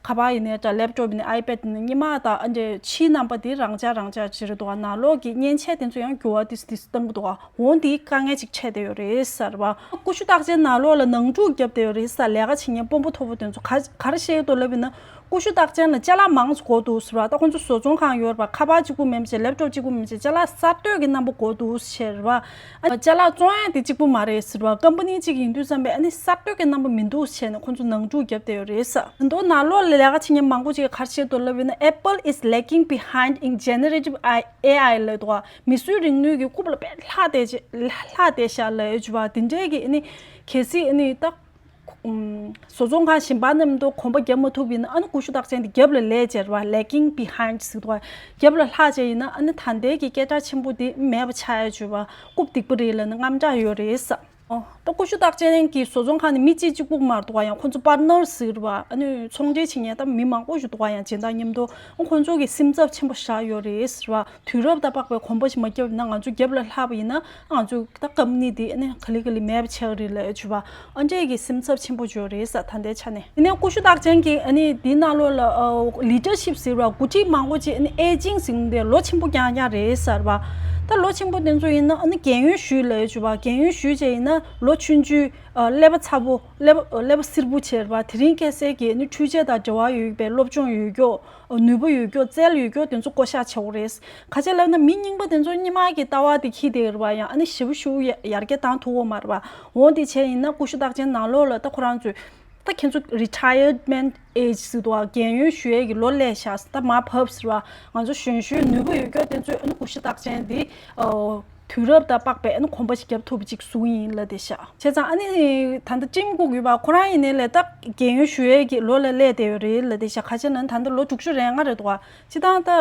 ཁ་པར་ཡིན་ནའི་འདྲ། ལེབ་ཊོབ་ཡིན་ནའི་ཨའི་པེཌ་ཡིན་ནའི་སྔོན་མ་དང་ཨ་འདྲའི་ཕྱིའི་རྣམ་པ་དེ་རང་འཇགས་རང་འཇགས་བྱེད་རེད་འདུག་ག་ནང་ལོགས་ཀྱི་མཉེན་ཆས་དེ་ཚོ་ཡང་འགྱུར་བ་ཏིས་ཏིས་བཏང་གི་འདུག་ག་འོ་འདི་དཀའ་ངལ་ཅིག་འཕྲད་བསྡད་ཡོད་རེད་ཟེར་བ། ཀུ་ཤུ་རྟགས་ཅན་ནང་ལོགས་ལ་ནང་འཁྲུག་བརྒྱབ་བསྡད་ཡོད་རེད་ཟེར། ལས་ཀ་བྱེད་མཁན་དཔོན་པོ་མཐོ་པོ་དེ་ཚོ་ག་ག་རེ་བཤད་ཀྱི་འདུག་ལབ་ཡིན་ན། ཀུ་ཤུ་རྟགས་ཅན་ལ་ཅ་ལག་མང་ཙམ་དགོས་འདུག་ཟེར་བ། ད་ཁོང་ཚོ་བཟོ་ཚོང་ཁང་ཡོད་རེད་པ། ཁ་པར་གཅིག་པུ་མིན་པ་བྱས། ལེབ་ཊོབ་གཅིག་པུ་མིན་པ་བྱས། ཅ་ལག་གསར་གཏོད་ཀྱི་རྣམ་པ་དགོས་འདུག་ཟེར་བ། ཨ་ཅ་ལག་བཙོང་ཡ་དེ་གཅིག་པུ་མ་རེད་ཟེར་བ། ཀམ་པ་ནི་གཅིག་ཡིན་དུས་ཙམ་པས་ཨ་ནི་གསར་གཏོད་ཀྱི་རྣམ་པ་མི་འདུག་བྱས་ནས་ཁོང་ཚོ་ནང་འཁྲུག་བརྒྱབ་བསྡད་ཡོད་རེད་ཟེར། མདོར་ན་ལོག་ལ་ལས་ཀ་བྱེད་མཁན་མང་པོ་ཅིག་གིས་ག་རེ་བཤད་འདུག་ལབ་ཡིན་ན། Apple is lagging behind in generative ཨེ་ཨའི་ལབ་འདུག་ག་མིས་བཟོས་རིག་ནུས་ཀྱི་རྐུབ་ལ་དཔེ་ལྷག་བསྡད་ཅེས་ལྷག་བསྡད་ཤག་ལབ་ཡོད་ཅེས་པ། དེ་འདྲའི་གི་ཨ་ནི་གལ་སྲིད་ཨ་ནི་ད། ཨུམ། བཟོ་ཚོང་ཁང་གཞན་པ་རྣམས་དང་གོམ་པ་རྒྱབ་མ་ཐུབ་ཡིན་ན། ཨ་ནི་ཀུ་ཤུ་རྟགས་ཅན་དེ་རྒྱབ་ལ་ལས་བྱས་རེད་པ། Lagging behind ཟེར་འདུག་ག་རྒྱབ་ལ་ལྷག་བྱས་ཡིན་ན། ཨ་ནི་ད་ལྟའི་གི་སྐད་གྲགས་ཆེན་པོ་དེ་མེད་པ་ཆགས་ཡ་ཅེས་པ། རྐུབ་སྟེགས་པ་རེད་ལབ་ནས་དངངས་སྐྲག་ཡོད་རེད་ཟེར། ཨོ། ད་ཀུ་ཤུ་རྟགས་ཅན་གྱི་བཟོ་ཚོང་ཁང་ནི་མི་གཅིག་གཅིག་པུ་མ་གཏོགས་ཡང་ཁོང་ཚོ་པར་ནར་ཟེར་བ། ཨ་ནི་ཚོང་འབྲེལ་བྱེད་མཁན་ད་མི་མང་པོ་ཞིག་འདུག་ག་ཡང་གཞན་དང་མཉམ་དུ། ཨ་ཁོང་ཚོ་གི་སེམས་འཚབ་ཆེན་པོ་བཞག་ཡོད་རེད་ཟེར་བ། དུས་རབས་དང་དཔག་པའི་གོམ་པ་ཞིག་མ་བརྒྱབ་ན། ང་ཚོ་རྒྱབ་ལ་ལྷག་པ་ཡིན་ན། ང་ཚོ་ད་ཀམ་པ་ནི་དེ་ཨ་ནི་ག་ལེ་ག་ལེ་མེད་པ་ཆགས་ཀྱི་རེད་ལབ་ཡོད་ཅེས་པ། ཨ་འདྲས་ཀྱི་སེམས་འཚབ་ཆེན་པོ་ཅིག་ཡོད་རེད་ཟེར། ད་ལྟའི་ཆ་ནས། དེ་ནས་ཀུ་ཤུ་རྟགས་ཅན་གྱི་ཨ་ནི་དེའི་ནང་ལོགས་ལ་ལི་ཌར་ཤིབ་ཟེར་བ། འགོ་ཁྲིད་མང་པོ་ཅིག་ཨ་ནི་ཨེ་ཇིང་ཟེར་ནས་ལོ་ཆེན་པོ་རྐྱང་རྐྱང་རེད་ཟེར་བ། ད་ལོ་ཆེན་པོ་དེ་ཚོ་ཡིན་ན་ཨ་ནི་རྒན་ཡོལ་ཞུས་ལབ་ཡོད་ཅེས་པ། རྒན་ཡོལ་ཞུས་བྱས་ཡིན་ན་ལོ་ཆུང་ཆུང་། ཨ་ཀླད་པ་ཚ་པོ། ཀླད་པ་ཀླད་པ་བསིལ་པོ་བྱས་རེད་པ། དེ་རིང་ཁ་སང་གི་ཨ་ནི་འཕྲུལ་ཆས་དང་འབྲེལ་བ་ཡོད་པའི་སློབ་སྦྱོང་ཡོད་མཁན། ནུས་པ་ཡོད་མཁན། རྩལ་ཡོད་མཁན་དེ་ཚོ་བསྐོ་བཞག་བྱེད་དགོས་རེད། ག་ཅི་ལབ་ན་མི་རྙིང་པ་དེ་ཚོ་སྔོན་མ་གི་ལྟ་བ་དེ་འཁྱེར་བསྡད་ཡོད་རེད་པ། ཡང་ཨ་ནི་ཞེ་པོ་ཞེ་པོ་ཡར་རྒྱས་བཏང་ཐུབ་ཀྱི་མ་རེད་པ། འོ་དེ་བྱས་ཡིན་ན་ཀུ་ཤུ་རྟགས་ཅན་ནང་ལོགས་ལ་ད་ཁོ་རང་ཚོས། ད་ཁྱེད་ཚོ་retirement age ཟེར་འདུག་ག་རྒན་ཡོལ་ཞུ་ཡས་ཀྱི་ལོ་སླེབས་ཤག་ད་མར་བབས་ཟེར་བ། ང་ཚོ་གཞོན་གཞོན་ནུས་པ་ཡོད་མཁན་དེ་ཚོས་ཨ་ནི་ཀུ་ཤུ་རྟགས་ཅན་དེ། ཨོ། དུས་རབས་དང་དཔག་པའི་ཨ་ནི་གོམ་པ་ཞིག་རྒྱབ་ཐུབ་པ་ཅིག་བཟོ་གི་ཡིན་ལབ་བསྡད་ཤག་བྱས་ཙང་ཨ་ནི་ད་ལྟ་ཊིམ་ཀུག་ཡོད་པ་ཁོ་རང་ཡིན་ནའི་ལས་ད་རྒན་ཡོལ་ཞུ་ཡས་ཀྱི་ལོ་ལ་སླེབས་བསྡད་ཡོད་རེད་ལབ་བསྡད་ཤག་ག་ཅི་ལབ་ན་ད་ལྟ་ལོ་དྲུག་ཅུ་རེ་ལྔ་རེད་འདུག་ག་སྤྱིར་བཏང་ད་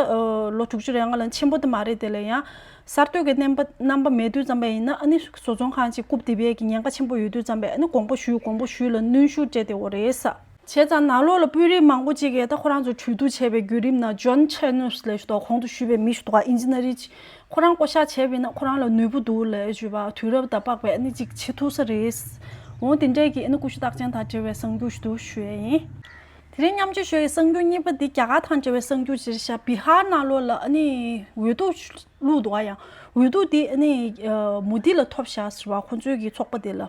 ལོ་དྲུག་ཅུ་རེ་ལྔ་ལབ་ན་ཆེན་པོ་དེ་མ་རེད། དེ་ལ་ཡང་གསར་གཏོད་ཀྱི་རྣམ་པ་རྣམ་པ་མེད་དུས་ཙམ་པ་ཡིན་ན། ཨ་ནི་བཟོ་ཚོང་ཁང་ཅིག་རྐུབ་སྟེགས་པའི་གི་ཉེན་ཁ་ཆེན་པོ་ཡོད་དུས་ཙམ་པས། ཨ་ནི་དགོངས་པ་ཞུ་དགོངས་པ་ཞུ་ལ་གནོན་ཤུགས་སྤྲད་བསྡད་ཡོད་རེད་ཟེར། བྱས་ཙང་ནང་ལོགས་ལ་དཔོན་རིགས་མང་པོ་ཅིག་གིས་ད་ཁོ་རང་ཚོ་གྲོས་བསྡུར་བྱས་པའི་བརྒྱུད་རིམ་ནང་ཇོན་ཆེ་ནུས་ལབ་ཞིག་འདུག་གོང་དུ་ཞུས་པའི་མི་ཞིག་འདུག་ག་ཨིན་ཇི་ནི་རི་ཅིག་ཁོ་རང་བསྐོ་བཞག་བྱས་པ་ཡིན་ན་ཁོ་རང་ལ་ནུས་པ་འདུག་ལབ་ཞུས་པ། དུས་རབས་དང་དཔག་པའི་ཨ་ནི་ཅིག་བྱེད་ཐུབ་ས་རེད། འོ་དེ་འདྲས་ཀྱི་ཨ་ནི་ཀུ་ཤུ་རྟགས་ཅན་དང་འབྲེལ་བའི་གསར་འགྱུར་ཞིག་འདུག་ཞུ་ཡས་ཡིན། དེ་རིང་མཉམ་སྤྱོད་ཞུ་ཡས་གསར་འགྱུར་གཉིས་པ་འདི་རྒྱ་གར་དང་འབྲེལ་བའི་གསར་འགྱུར་ཅིག་རེད་ཤག་བི་ཧར་ནང་ལོགས་ལ་ཨ་ནི་འོས་བསྡུ་བླུགས་འདུག་ག་ཡང་འོས་བསྡུ་འདི་ཨ་ནི་མོ་དི་ལ་ཐོབ་ཤག་ཟེར་བ། ཁོ་ཚོའི་གི་ཚོགས་པ་དེ་ལ།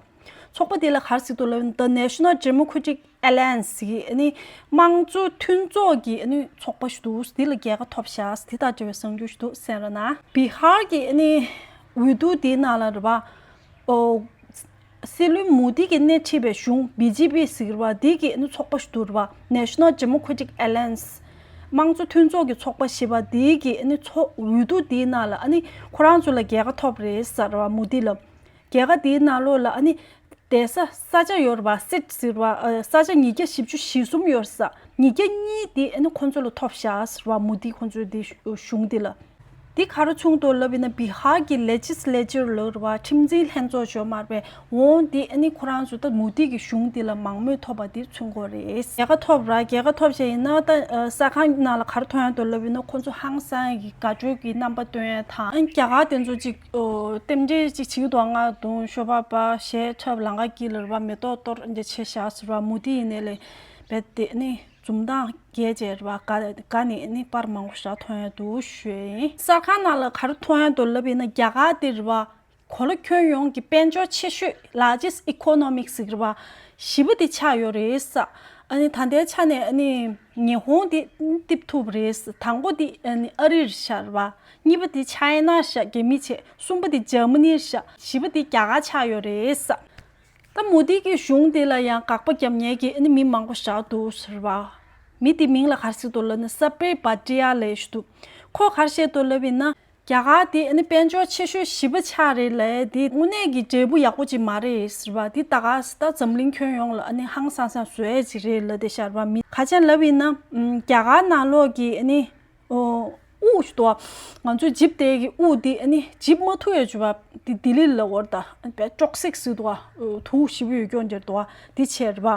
ཚོགས་པ་དེ་ལ་ག་རེ་ཟེར་འདུག་ལབ་ན། The National Democratic Alliance ཟེར་གྱི་ཨ་ནི་དམངས་གཙོ་མཐུན་ཚོགས་ཀྱི་ཨ་ནི་ཚོགས་པ་ཞིག་འདུག་དེ་ལ་རྒྱལ་ཁ་ཐོབ་ཤག་དེ་དང་འབྲེལ་བའི་གསར་འགྱུར་ཞིག་འདུག་གསན་རོགས་གནང་། བི་ཧར་གྱི་ཨ་ནི་འོས་བསྡུ་དེའི་ནང་ལ་རེད་པ། ཨོ། སྲིད་བློན་མོ་དི་གིས་སྣེ་ཁྲིད་པའི་གཞུང་བི་ཇེ་པི་ཟེར་གྱི་རེད་པ། དེ་གི་ཨ་ནི་ཚོགས་པ་ཞིག་འདུག་རེད་པ། National Democratic Alliance དམངས་གཙོ་མཐུན་ཚོགས་ཀྱི་ཚོགས་པ་ཞེས་པ་དེ་གི་ཨ་ནི་ཚོགས་འོས་བསྡུ་དེའི་ནང་ལ་ཨ་ནི་ཁོ་རང་ཚོ་ལ་རྒྱལ་ཁ་ཐོབ་རེད་ཟེར་བ། མོ་དི་ལ། རྒྱལ་ཁ་དེའི་ནང་ལོགས་ལ་ཨ་ནི་བསྡད་ས་ས་ཆ་ཡོད་རེད་པ། སིཊ་ཟེར་བ། ཨ། ས་ཆ་ཉིས་བརྒྱ་བཞི་བཅུ་ཞེ་གསུམ་ཡོད་རེད་ས། ཉིས་བརྒྱ་གཉིས་དེ་ཨ་ནི་ཁོ་ཚོ་ལ་ཐོབ་ཤག་ཟེར་བ། མོ་དི་ཁོ་ཚོའི་དེ་གཞུང་དེ་ལ། དེ་ག་རེ་མཚོན་འདུག་ལབ་ཡིན་ན། བི་ཧར་གྱི་ལེ་ཇི་སི་ལེ་ཅར་ལབ་རེད་པ། ཁྲིམས་འཛིན་ལྷན་ཚོགས་ཞོ་མར་པས། འོང་དེ་ཨ་ནི་ཁོ་རང་ཚོ་ད་མོ་དི་གི་གཞུང་དེ་ལ་མང་མོས་ཐོབ་པ་དེ་མཚོན་གྱི་རེད། རྒྱལ་ཁ་ཐོབ་ར། རྒྱལ་ཁ་ཐོབ་བྱས་ཡིན་ན་ད་གསར་ཁང་ནང་ལ་ག་རེ་མཐོང་ཡ་འདུག་ལབ་ཡིན་ན། ཁོ་ཚོ་ཧང་སང་གི་དགའ་སྤྲོ་གི་རྣམ་པ་སྟོན་ཡ་དང་། ཨ་ནི་རྒྱ་གར་དེ་ཚོ་ཅིག་ཨོ། རྟེན་འབྲེལ་ཅིག་བྱེད་ཀྱི་འདུག་ང་དུང་ཤོ་པ་པ་གཞས་འཁྲབ། ལང་ཀ་དཀྱིལ་ལ་རེད་པ། མེ་ཏོག་གཏོར་འདི་བྱས་ཤག་ཟེར་བ། མོ་དི་ཡིན་ནའི་ལས་བེད་དེ་ནི་འཛུམ་མདངས་རྒྱས་བྱས་རེད་པ། དགའ་དགའ་ནས་ནི་པར་མང་པོ་ཞིག་མཐོང་ཡ་འདུག་ཞུ་ཡ་ཡིན། གསར་ཁང་ནང་ལ་ག་རེ་མཐོང་ཡ་འདུག་ལབ་ཡིན་ན། རྒྱ་གར་དེ་རེད་པ། གོ་ལ་ཁྱོན་ཡོངས་ཀྱི་དཔལ་འབྱོར་ཆེ་ཤོས་largest economy ཟེར་གྱི་རེད་པ། བཞི་པ་དེ་ཆགས་ཡོད་རེད་ས། ཨ་ནི་ད་ལྟའི་ཆ་ནས་ཨ་ནི་ཉི་ཧོང་དེ་རྟིང་ཐུབ་རེད་ས། དང་པོ་དེ་ཨ་ནི་ཨ་རི་རེད་ཤག་རེད་པ། གཉིས་པ་དེ་ཆའི་ན་ཤག་རྒྱ་མི་བྱས། གསུམ་པ་དེ་འཇར་མ་ནི་རེད་ཤག་བཞི་པ་དེ་རྒྱ་གར་ཆགས་ཡོད་རེད་ས། ད་མོ་དི་གི་གཞུང་དེ་ལ་ཡང་དགག་པ་རྒྱབ་མཁན་གྱི་ཨ་ནི་མི་མང་པོ་ཞིག་འདུག་ཟེར་བ། མི་དེ་མིང་ལ་ག་རེ་ཟེར་འདུག་ལབ་ན། སབ་པེ་བྷ་ཏི་ཡ་ལབ་ཞིག་འདུག་ཁོས་ག་རེ་བཤད་འདུག་ལབ་ཡིན་ན། རྒྱ་གར་དེ་ཨ་ནི་དཔལ་འབྱོར་ཆེ་ཤོས་བཞི་པ་ཆགས་རེད་ལབ་དེ་དངོས་གནས་ཀྱི་འབྲས་བུ་ཡག་པོ་ཅིག་མ་རེད་ཟེར་བ། དེ་ད་ག་ས་ད་འཛམ་གླིང་ཁྱོན་ཡོངས་ལ་ཨ་ནི་ཧང་སང་སང་བཟོ་ཡས་ཅིག་རེད་ལབ་བསྡད་ཤག་རེད་པ། མི་ག་ཅན་ལབ་ཡིན་ན། ཨམ། རྒྱ་གར་ནང་ལོགས་ཀྱི་ཨ་ནི། ཨོ། དབུགས་ཞིག་འདུག་ག་ང་ཚོའི་ལྗིད་པའི་གི་དབུགས་དེ་ཨ་ནི་འཇིབ་མ་ཐུབ་ཡས་བྱས་པ་དེ་ལྡི་ལི་ལ་འོར་ད་དཔེ་ཊོག་སིག་ཟེར་འདུག་ག་དུག་ཞེ་པོ་ཡོད་རྒྱུ་འདྲ་འདུག་ག་དེ་བྱས་རེད་པ།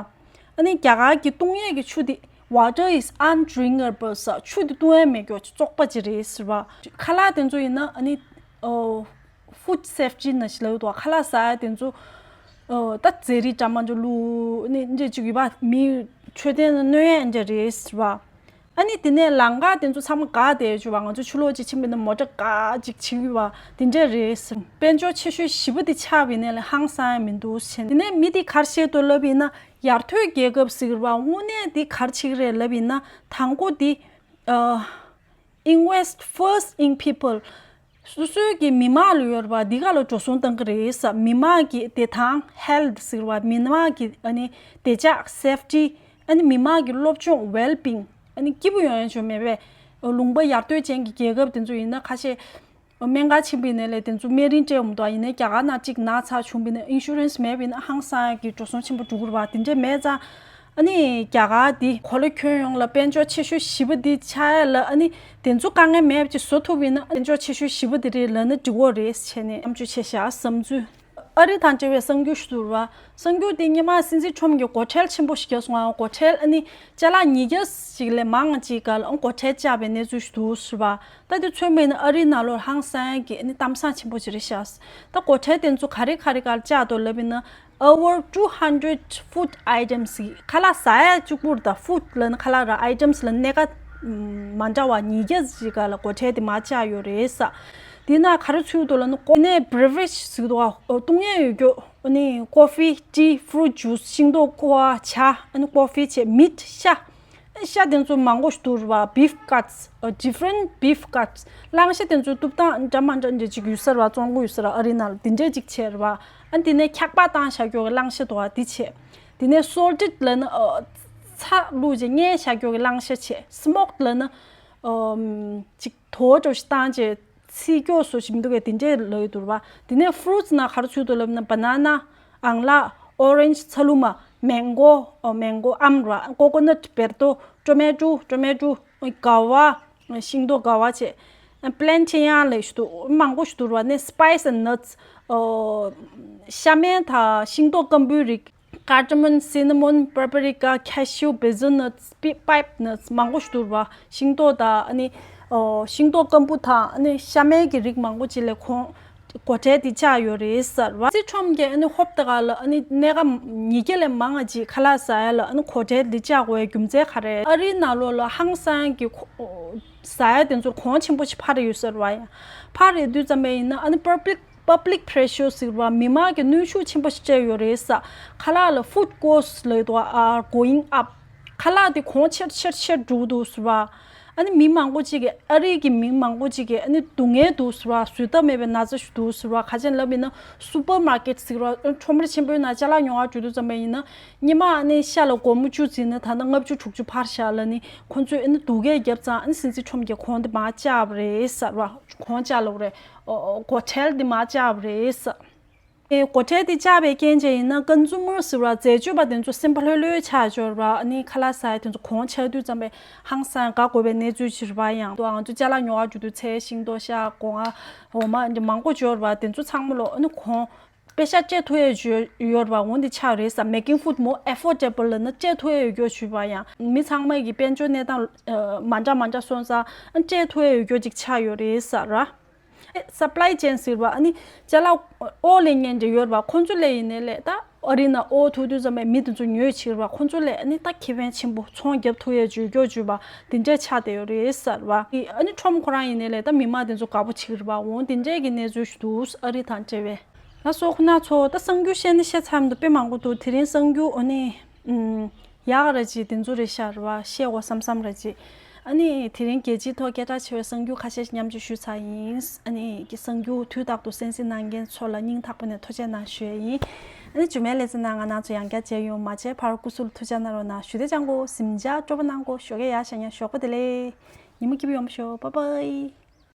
ཨ་ནི་རྒྱ་གར་གྱི་བཏུང་ཡས་ཀྱི་ཆུ་དེ། Water is undrinkable ཟེར། ཆུ་དེ་བཏུང་ཡས་མེད་རྒྱུ་བཙོག་པ་ཅིག་རེད་ཟེར་བ། ཁ་ལག་དེ་ཚོ་ཡིན་ན་ཨ་ནི། ཨོ། ཧྥུཌ་སེབ་ཅི་ན་ཞིག་ལབ་འདུག་ག་ཁ་ལག་ཟ་ཡ་དེ་ཚོ། ཨོ། ད་རྫས་རིགས་འདྲ་མི་འདྲ་བླུགས་ནི་འདྲ་ཅིག་ཡོད་པ། མི་ འཕྲོད་བསྟེན་ལ་གནོད་ཡས་འདྲ་རེད་ཟེར་བ། ཨ་ནི་དེ་ནས་ལམ་ཁ་དེ་ཚོ་ཚང་མ་འགག་བསྡད་ཡོད་བ། ང་ཚོ་ཕྱི་ལོགས་ཅིག་ཕྱིན་པ་ཡིན་ན་མོ་ཊ་འགག་ཅིག་བྱེད་ཀྱི་བ་དེ་འདྲ་རེད་ཟེར། དཔལ་འབྱོར་ཆེ་ཤོས་བཞི་པ་དེ་ཆགས་པ་ཡིན་ན་ལས་ཧང་སང་ཡ་མི་འདུག་ཟེར། དེ་ནས་མི་དེ་ག་རེ་བཤད་འདུག་ལབ་ཡིན་ན། ཡར་ཐོན་རྒྱལ་ཁབ་ཟེར་བ་དངོས་གནས་དེ་ག་རེ་བྱེད་ཀྱི་རེད་ལབ་ཡིན་ན། དང་པོ་དེ་ཨ། Invest first in people. སོ་སོའི་གི་མི་མང་ལ་ཡོད་པ་འདི་ག་ལ་འགྲོ་སོང་གཏང་གི་རེད་ཟེར། མི་མང་གི་བདེ་ཐང་health ཟེར་བ། མི་མང་གི་ཨ་ནི་བདེ་འཇགས safety། ཨ་ནི་མི་མང་གི་སློབ་སྦྱོང་well-being། ཨ་ནི་སྐྱིད་པོ་ཡོང་ཡ་ཅིག་མེད་པས། ལུང་པ་ཡར་ཐོན་ཅན་གྱི་རྒྱལ་ཁབ་དེ་ཚོ་ཡིན་ན་ཁ་ཤས་སྨན་ཁང་ཕྱིན་པ་ཡིན་ན་ལས་དེ་ཚོ་སྨན་རིན་སྤྲད་འོང་དོ། ཡིན་ནའི་རྒྱ་གར་ནང་གཅིག་ན་ཚ་བྱུང་བ་ཡིན་ན་insurance མེད་པ་ཡིན་ན་ཧང་སང་གི་འགྲོ་སོང་ཆེན་པོ་འགྲོ་གི་རེད་བ། དེ་འདྲས་མེད་ཙང་། ཨ་ནི་རྒྱ་གར་འདི་གོ་ལ་ཁྱོན་ཡོངས་ལ་དཔལ་འབྱོར་ཆེ་ཤོས་བཞི་པ་འདི་ཆགས་ཡ་ལ། ཨ་ནི་དེ་ཚོ་དཀའ་ངལ་མེད་པ་ཅིག་བཟོ་ཐུབ་པ་ཡིན་ན་དཔལ་འབྱོར་ཆེ་ཤོས་བཞི་པ་འདི་རེད་ལབ་ན་འགྲིག་གི་རེད་ཟེར་ནས་མཉམ་སྤྱོད་བྱས་བཞག་བསམ་ཚུལ། ཨ་རི་དང་འབྲེལ་བའི་གསར་འགྱུར་ཞིག་འདུག་ར། གསར་འགྱུར་དེ་སྔོན་མ་སྲིད་འཛིན་ཁྲོམ་གྱིས་སྒོ་ཁྲལ་ཆེན་པོ་ཞིག་བརྒྱབ་སོང་ང་། སྒོ་ཁྲལ་ཨ་ནི་ཅ་ལག་ཉིས་བརྒྱ་ཞིག་ལས་མང་ཅིག་སྒང་ལ་སྒོ་ཁྲལ་བཅག་པའི་གནས་ཚུལ་ཞིག་འདུག་ཟེར་བ། ད་དེ་མཚོན་པ་ཡིན་ན་ཨ་རིའི་ནང་ལོགས་ཧང་སང་གི་ཨ་ནི་གཏམ་བཟང་ཆེན་པོ་ཅིག་རེད་ཤག། ད་སྒོ་ཁྲལ་དེ་ཚོ་ག་རེ་ག་རེ་སྒང་ལ་བཅག་འདུག་ལབ་ཡིན་ན། Over two hundred food items། ཁ་ལག་ཟ་ཡ་གཅིག་པུར། ད་food ལབ་ན་ཁ་ལག་ར། items ལབ་ན་སྣ་ཁ་མ་འདྲ་བ་ཉིས་བརྒྱ་ཅིག་སྒང་ལ་སྒོ་ཁྲལ་དེ་མར་བཅག་ཡོད་རེད་ཟེར། དེ་ནང་ག་རེ་ཚུད་འདུག་ལབ་ན། ཀོ་ནས་beverage ཟེར་གྱི་འདུག་ག། འོ། བཏུང་ཡས་ཡོད་རྒྱུ། ཨ་ནི་coffee, tea, fruit juice། ཤིང་ཏོག་ཁུ་བ། ཇ། ཨ་ནི་coffee བྱས། meat། ཤ། ཤ་དེ་ཚོ་མང་པོ་ཞིག་འདུག་རེད་བ། Beef cuts, uh, different beef cuts། གླང་ཤ་དེ་ཚོ་གཏུབ་སྟངས་འདྲ་མ་འདྲ་འདྲ་ཅིག་ཡོད་ས་རེད་བ། བཙོང་གི་ཡོད་ས་རེད། ཨ་རིའི་ནང་ལ་དེ་འདྲས་ཅིག་བྱས་རེད་བ། ཨ་ནི་དེ་ནས་འཁྱག་པ་བཏང་བཞག་རྒྱུ་གི་གླང་ཤ་འདུག་ག། དེ་བྱས། དེ་ནས་salted ལབ་ན། ཨ། ཚྭ་བླུགས་བྱས་བསྙལ་བཞག་རྒྱུ་གི་གླང་ཤ་བྱས། Smoked ལབ་ན། ཨམ། ཅིག་དོ་འདྲ་ཞིག་བཏང་བྱས། ཚིག་སྐྱོ་བཟོ་ཞིག་མི་འདུག་གས། དེ་འདྲས་ལབ་ཡོད་འདུག་རེད་བ། དེ་ནས་fruits ནང་ག་རེ་ཚུད་འདུག་ལབ་ན། banana། ཨང་ལག། orange། ཚ་ལུ་མ། mango། ཨོ། mango། ཨམ་ར། coconut། བེར་ཏོ། tomato། tomato། guava། ཤིང་ཏོག་guava བྱས། plantain ཡང་ལབ་ཞིག་འདུག། མང་པོ་ཞིག་འདུག་རེད་བ། ནས་spice and nuts། ཨོ། ཤ་སྨན་དང་ཤིང་ཏོག་སྐམ་པོའི་རིགས། cardamom། cinnamon། paprika། cashew། basil nuts། pi- pipe nuts། མང་པོ་ཞིག་འདུག་རེད་བ། ཤིང་ཏོག་དང་ཨ་ནི། ཨོ། ཤིང་ཏོག་སྐམ་པོ་དང་ཨ་ནི་ཤ་སྨན་གྱི་རིགས་མང་པོ་ཅིག་ལ་ཁོང་སྒོ་ཁྲལ་འདི་བཅག་ཡོད་རེད་ཟེར་བ། སྲིད་ཁྲོམ་གྱིས་ཨ་ནི་ཧོབ་ཏེ་ག་ལ་ཨ་ནི་སྣ་ཁ་ཉིས་བརྒྱ་ལས་མང་བ་ཅིག་ཁ་ལག་ཟ་ཡ་ལ་ཨ་ནི་སྒོ་ཁྲལ་འདི་བཅག་དགོས་རྒྱུ་མཚན་ག་རེ། ཨ་རིའི་ནང་ལོགས་ལ་ཧང་སང་གི་ཁོ- ཟ་ཡ་དེ་ཚོར་གོང་ཆེན་པོ་ཞིག་འཕར་ཡོད་ཟེར་བ་ཡ། འཕར་ཡོད་དུས་ཙམ་པ་ཡིན་ན་ཨ་ནི་public public pressure ཟེར་བ། མི་མང་གི་གནོན་ཤུགས་ཆེན་པོ་ཞིག་སྤྲད་ཡོད་རེད་ཟེར། ཁ་ལག་ལ་food costs ལབ་འདུག་are going up། ཁ་ལག་དེ་གོང་ཆེར་ཆེར་ཆེར་འགྲོ་གི་འདུག་ཟེར་བ། ཨ་ནི་མི་མང་པོ་ཅིག་གིས། ཨ་རིའི་གི་མི་མང་པོ་ཅིག་གིས་ཨ་ནི་སྡུག་བསྔལ་འདུག་ཟེར་བ། བཟོད་ཐབས་མེད་པའི་ན་ཚ་ཞིག་འདུག་ཟེར་བ། ག་ཅི་ལབ་ཡིན་ན་supermarket ཟེར་བ། ཁྲོམ་ར་ཆེན་པོའི་ནང་ཅ་ལག་ཉོ་བར་འགྲོ་དུས་ཙམ་པ་ཡིན་ན། སྔོན་མ་ཨ་ནི་ཤ་ལ་སྒོར་མོ་བཅུ་བརྩིས་ན་ད་ལྟ་ལྔ་བཅུ་དྲུག་ཅུ་འཕར་ཤག་ལབ་ནི། ཁོ་ཚོས་ཨ་ནི་སྡུག་སྐད་བརྒྱབ་ཙང་ཨ་ནི་སྲིད་འཛིན་ཁྲོམ་གྱིས་གོང་དེ་མར་བཅག་པ་རེད་ཟེར་བ། གོང་བཅག་ལབ་རེད། ཨོ། སྒོ་ཁྲལ་དེ་མར་བཅག་པ་རེད་ཟེར། ཨེ། སྒོ་ཁྲལ་དེ་བཅག་པའི་རྐྱེན་བྱས་ཡིན་ན་consumer ཟེར་བ། འཛད་སྤྱོད་པ་དེ་ཚོ་སེམས་པ་ལྷོད་ལྷོད་ཆགས་ཡོད་རེད་བ། ཨ་ནི་ཁ་ལག་ཟ་ཡ་དེ་ཚོ་གོང་ཆག་དུས་ཙམ་པས་ཧང་སང་དགའ་དགོས་པའི་གནས་ཚུལ་ཞིག་རེད་བ། ཡང་ང་ཚོ་ཅ་ལག་ཉོ་བར་འགྲོ་དུས་ཚོད་ཤིང་ཏོག་ཤ་སྒོ་ང་འོ་མ་འདི་མང་པོ་ཡོད་རེད་བ། དེ་ཚོ་ཚང་མ་ལོ་ཨ་ནི་གོང་པེ་ཤ་སྤྲད་ཐུབ་ཡས་ཡོད་རེད་བ། འོ་འདི་ཆགས་རེད་ཟེར། making food more affordable ལབ་ན་སྤྲད་ཐུབ་ཡས་ཡོད་རྒྱུ་ཞུས་པ། ཡང་མི་ཚང་མ་གི་དཔལ་འབྱོར་གནས་སྟངས་མ་འདྲ་མ་འདྲ་སོང་ཙང་ཨ་སྤྲད་ཐུབ་ཡས་ཡོད་རྒྱུ་ཅིག་ཆགས་ཡོད་རེད་ཟེར་བ། ཨེ། supply chain ཟེར་བ། ཨ་ནི་ཅ་ལག་ཨོ་ལེན་མཁན་དེ་ཡོད་རེད་བ། ཁོང་ཚོ་ལ་ཡིན་ནའི་ལས་ད་ཨ་རི་ནང་ཨོ་ཐུག་དུས་ཙམ་པས་མི་དེ་ཚོ་ཉོས་བྱས་རེད་བ། ཁོང་ཚོ་ལ་ཨ་ནི་ད་ཁེ་ཕན་ཆེན་པོ་ཚོང་རྒྱབ་ཐུབ་ཡས་ཇུས་སྐྱོར་ཇུས་པ་དེ་འདྲས་ཆགས་བསྡད་ཡོད་རེད་ཟེར་བ། ཨ་ནི་ཁྲོམ་ཁོ་རང་ཡིན་ནའི་ལས་ད་མི་མང་དེ་ཚོ་དགའ་པོ་བྱས་རེད་བ། འོ་དེ་འདྲས་ཀྱི་གནས་ཚུལ་ཞིག་འདུག། ཨ་རི་དང་འབྲེལ་བའི། ལགས་སོ། ཁོ་ན་ཚོ་ད་གསར་འགྱུར་བཤད་ན་བཤད་ཚར་མི་འདུག། དཔེ་མང་པོ་འདུག། དེ་རིང་གསར་འགྱུར་ཨ་ནི། ཨུམ། ཡག་ག་ར་ཅིག་དེ་ཚོ་རེད་ཤག་རེད་བ། བཤད་དགོས་བསམ་བསམ་ར་ཅིག། ཨ་ནི་དེ་རིང་རྒྱལ་སྤྱིའི་ཐོག་སྐད་གྲགས་ཆེ་བའི་གསར་འགྱུར་ཁ་ཤས་ཤིག་མཉམ་སྤྱོད་ཞུས་ཚར་ཡིན། ཨ་ནི་གི་གསར་འགྱུར་དུས་རྟག་ཏུ་གསན་གཟིགས་གནང་མཁན་ཚོ་ལ་སྙིང་ཐག་པ་ནས་ཐུགས་རྗེ་གནང་ཞུ་ཡས་ཡིན། ཨ་ནི་རྒྱུ་མའི་ལེ་ཚན་ནང་ང་རང་ཚོ་ཡང་བསྐྱར་མཇལ་ཡོང་། མ་མཇལ་བར་སྐུ་གཟུགས་ལ་ཐུགས་ཅག་གནང་རོགས་གནང་། ཞུ་བདེ་ཅང་གོ་གཟིམ་འཇག་སྤྲོ་པོ་གནང་གོ་ཞོགས་ཀས་ཡར་ཤ་ཉ་ཞོགས་པ་བདེ་ལེགས། ཉི་མ་སྐྱིད་པོ་ཡོང་ཤོག། bye bye།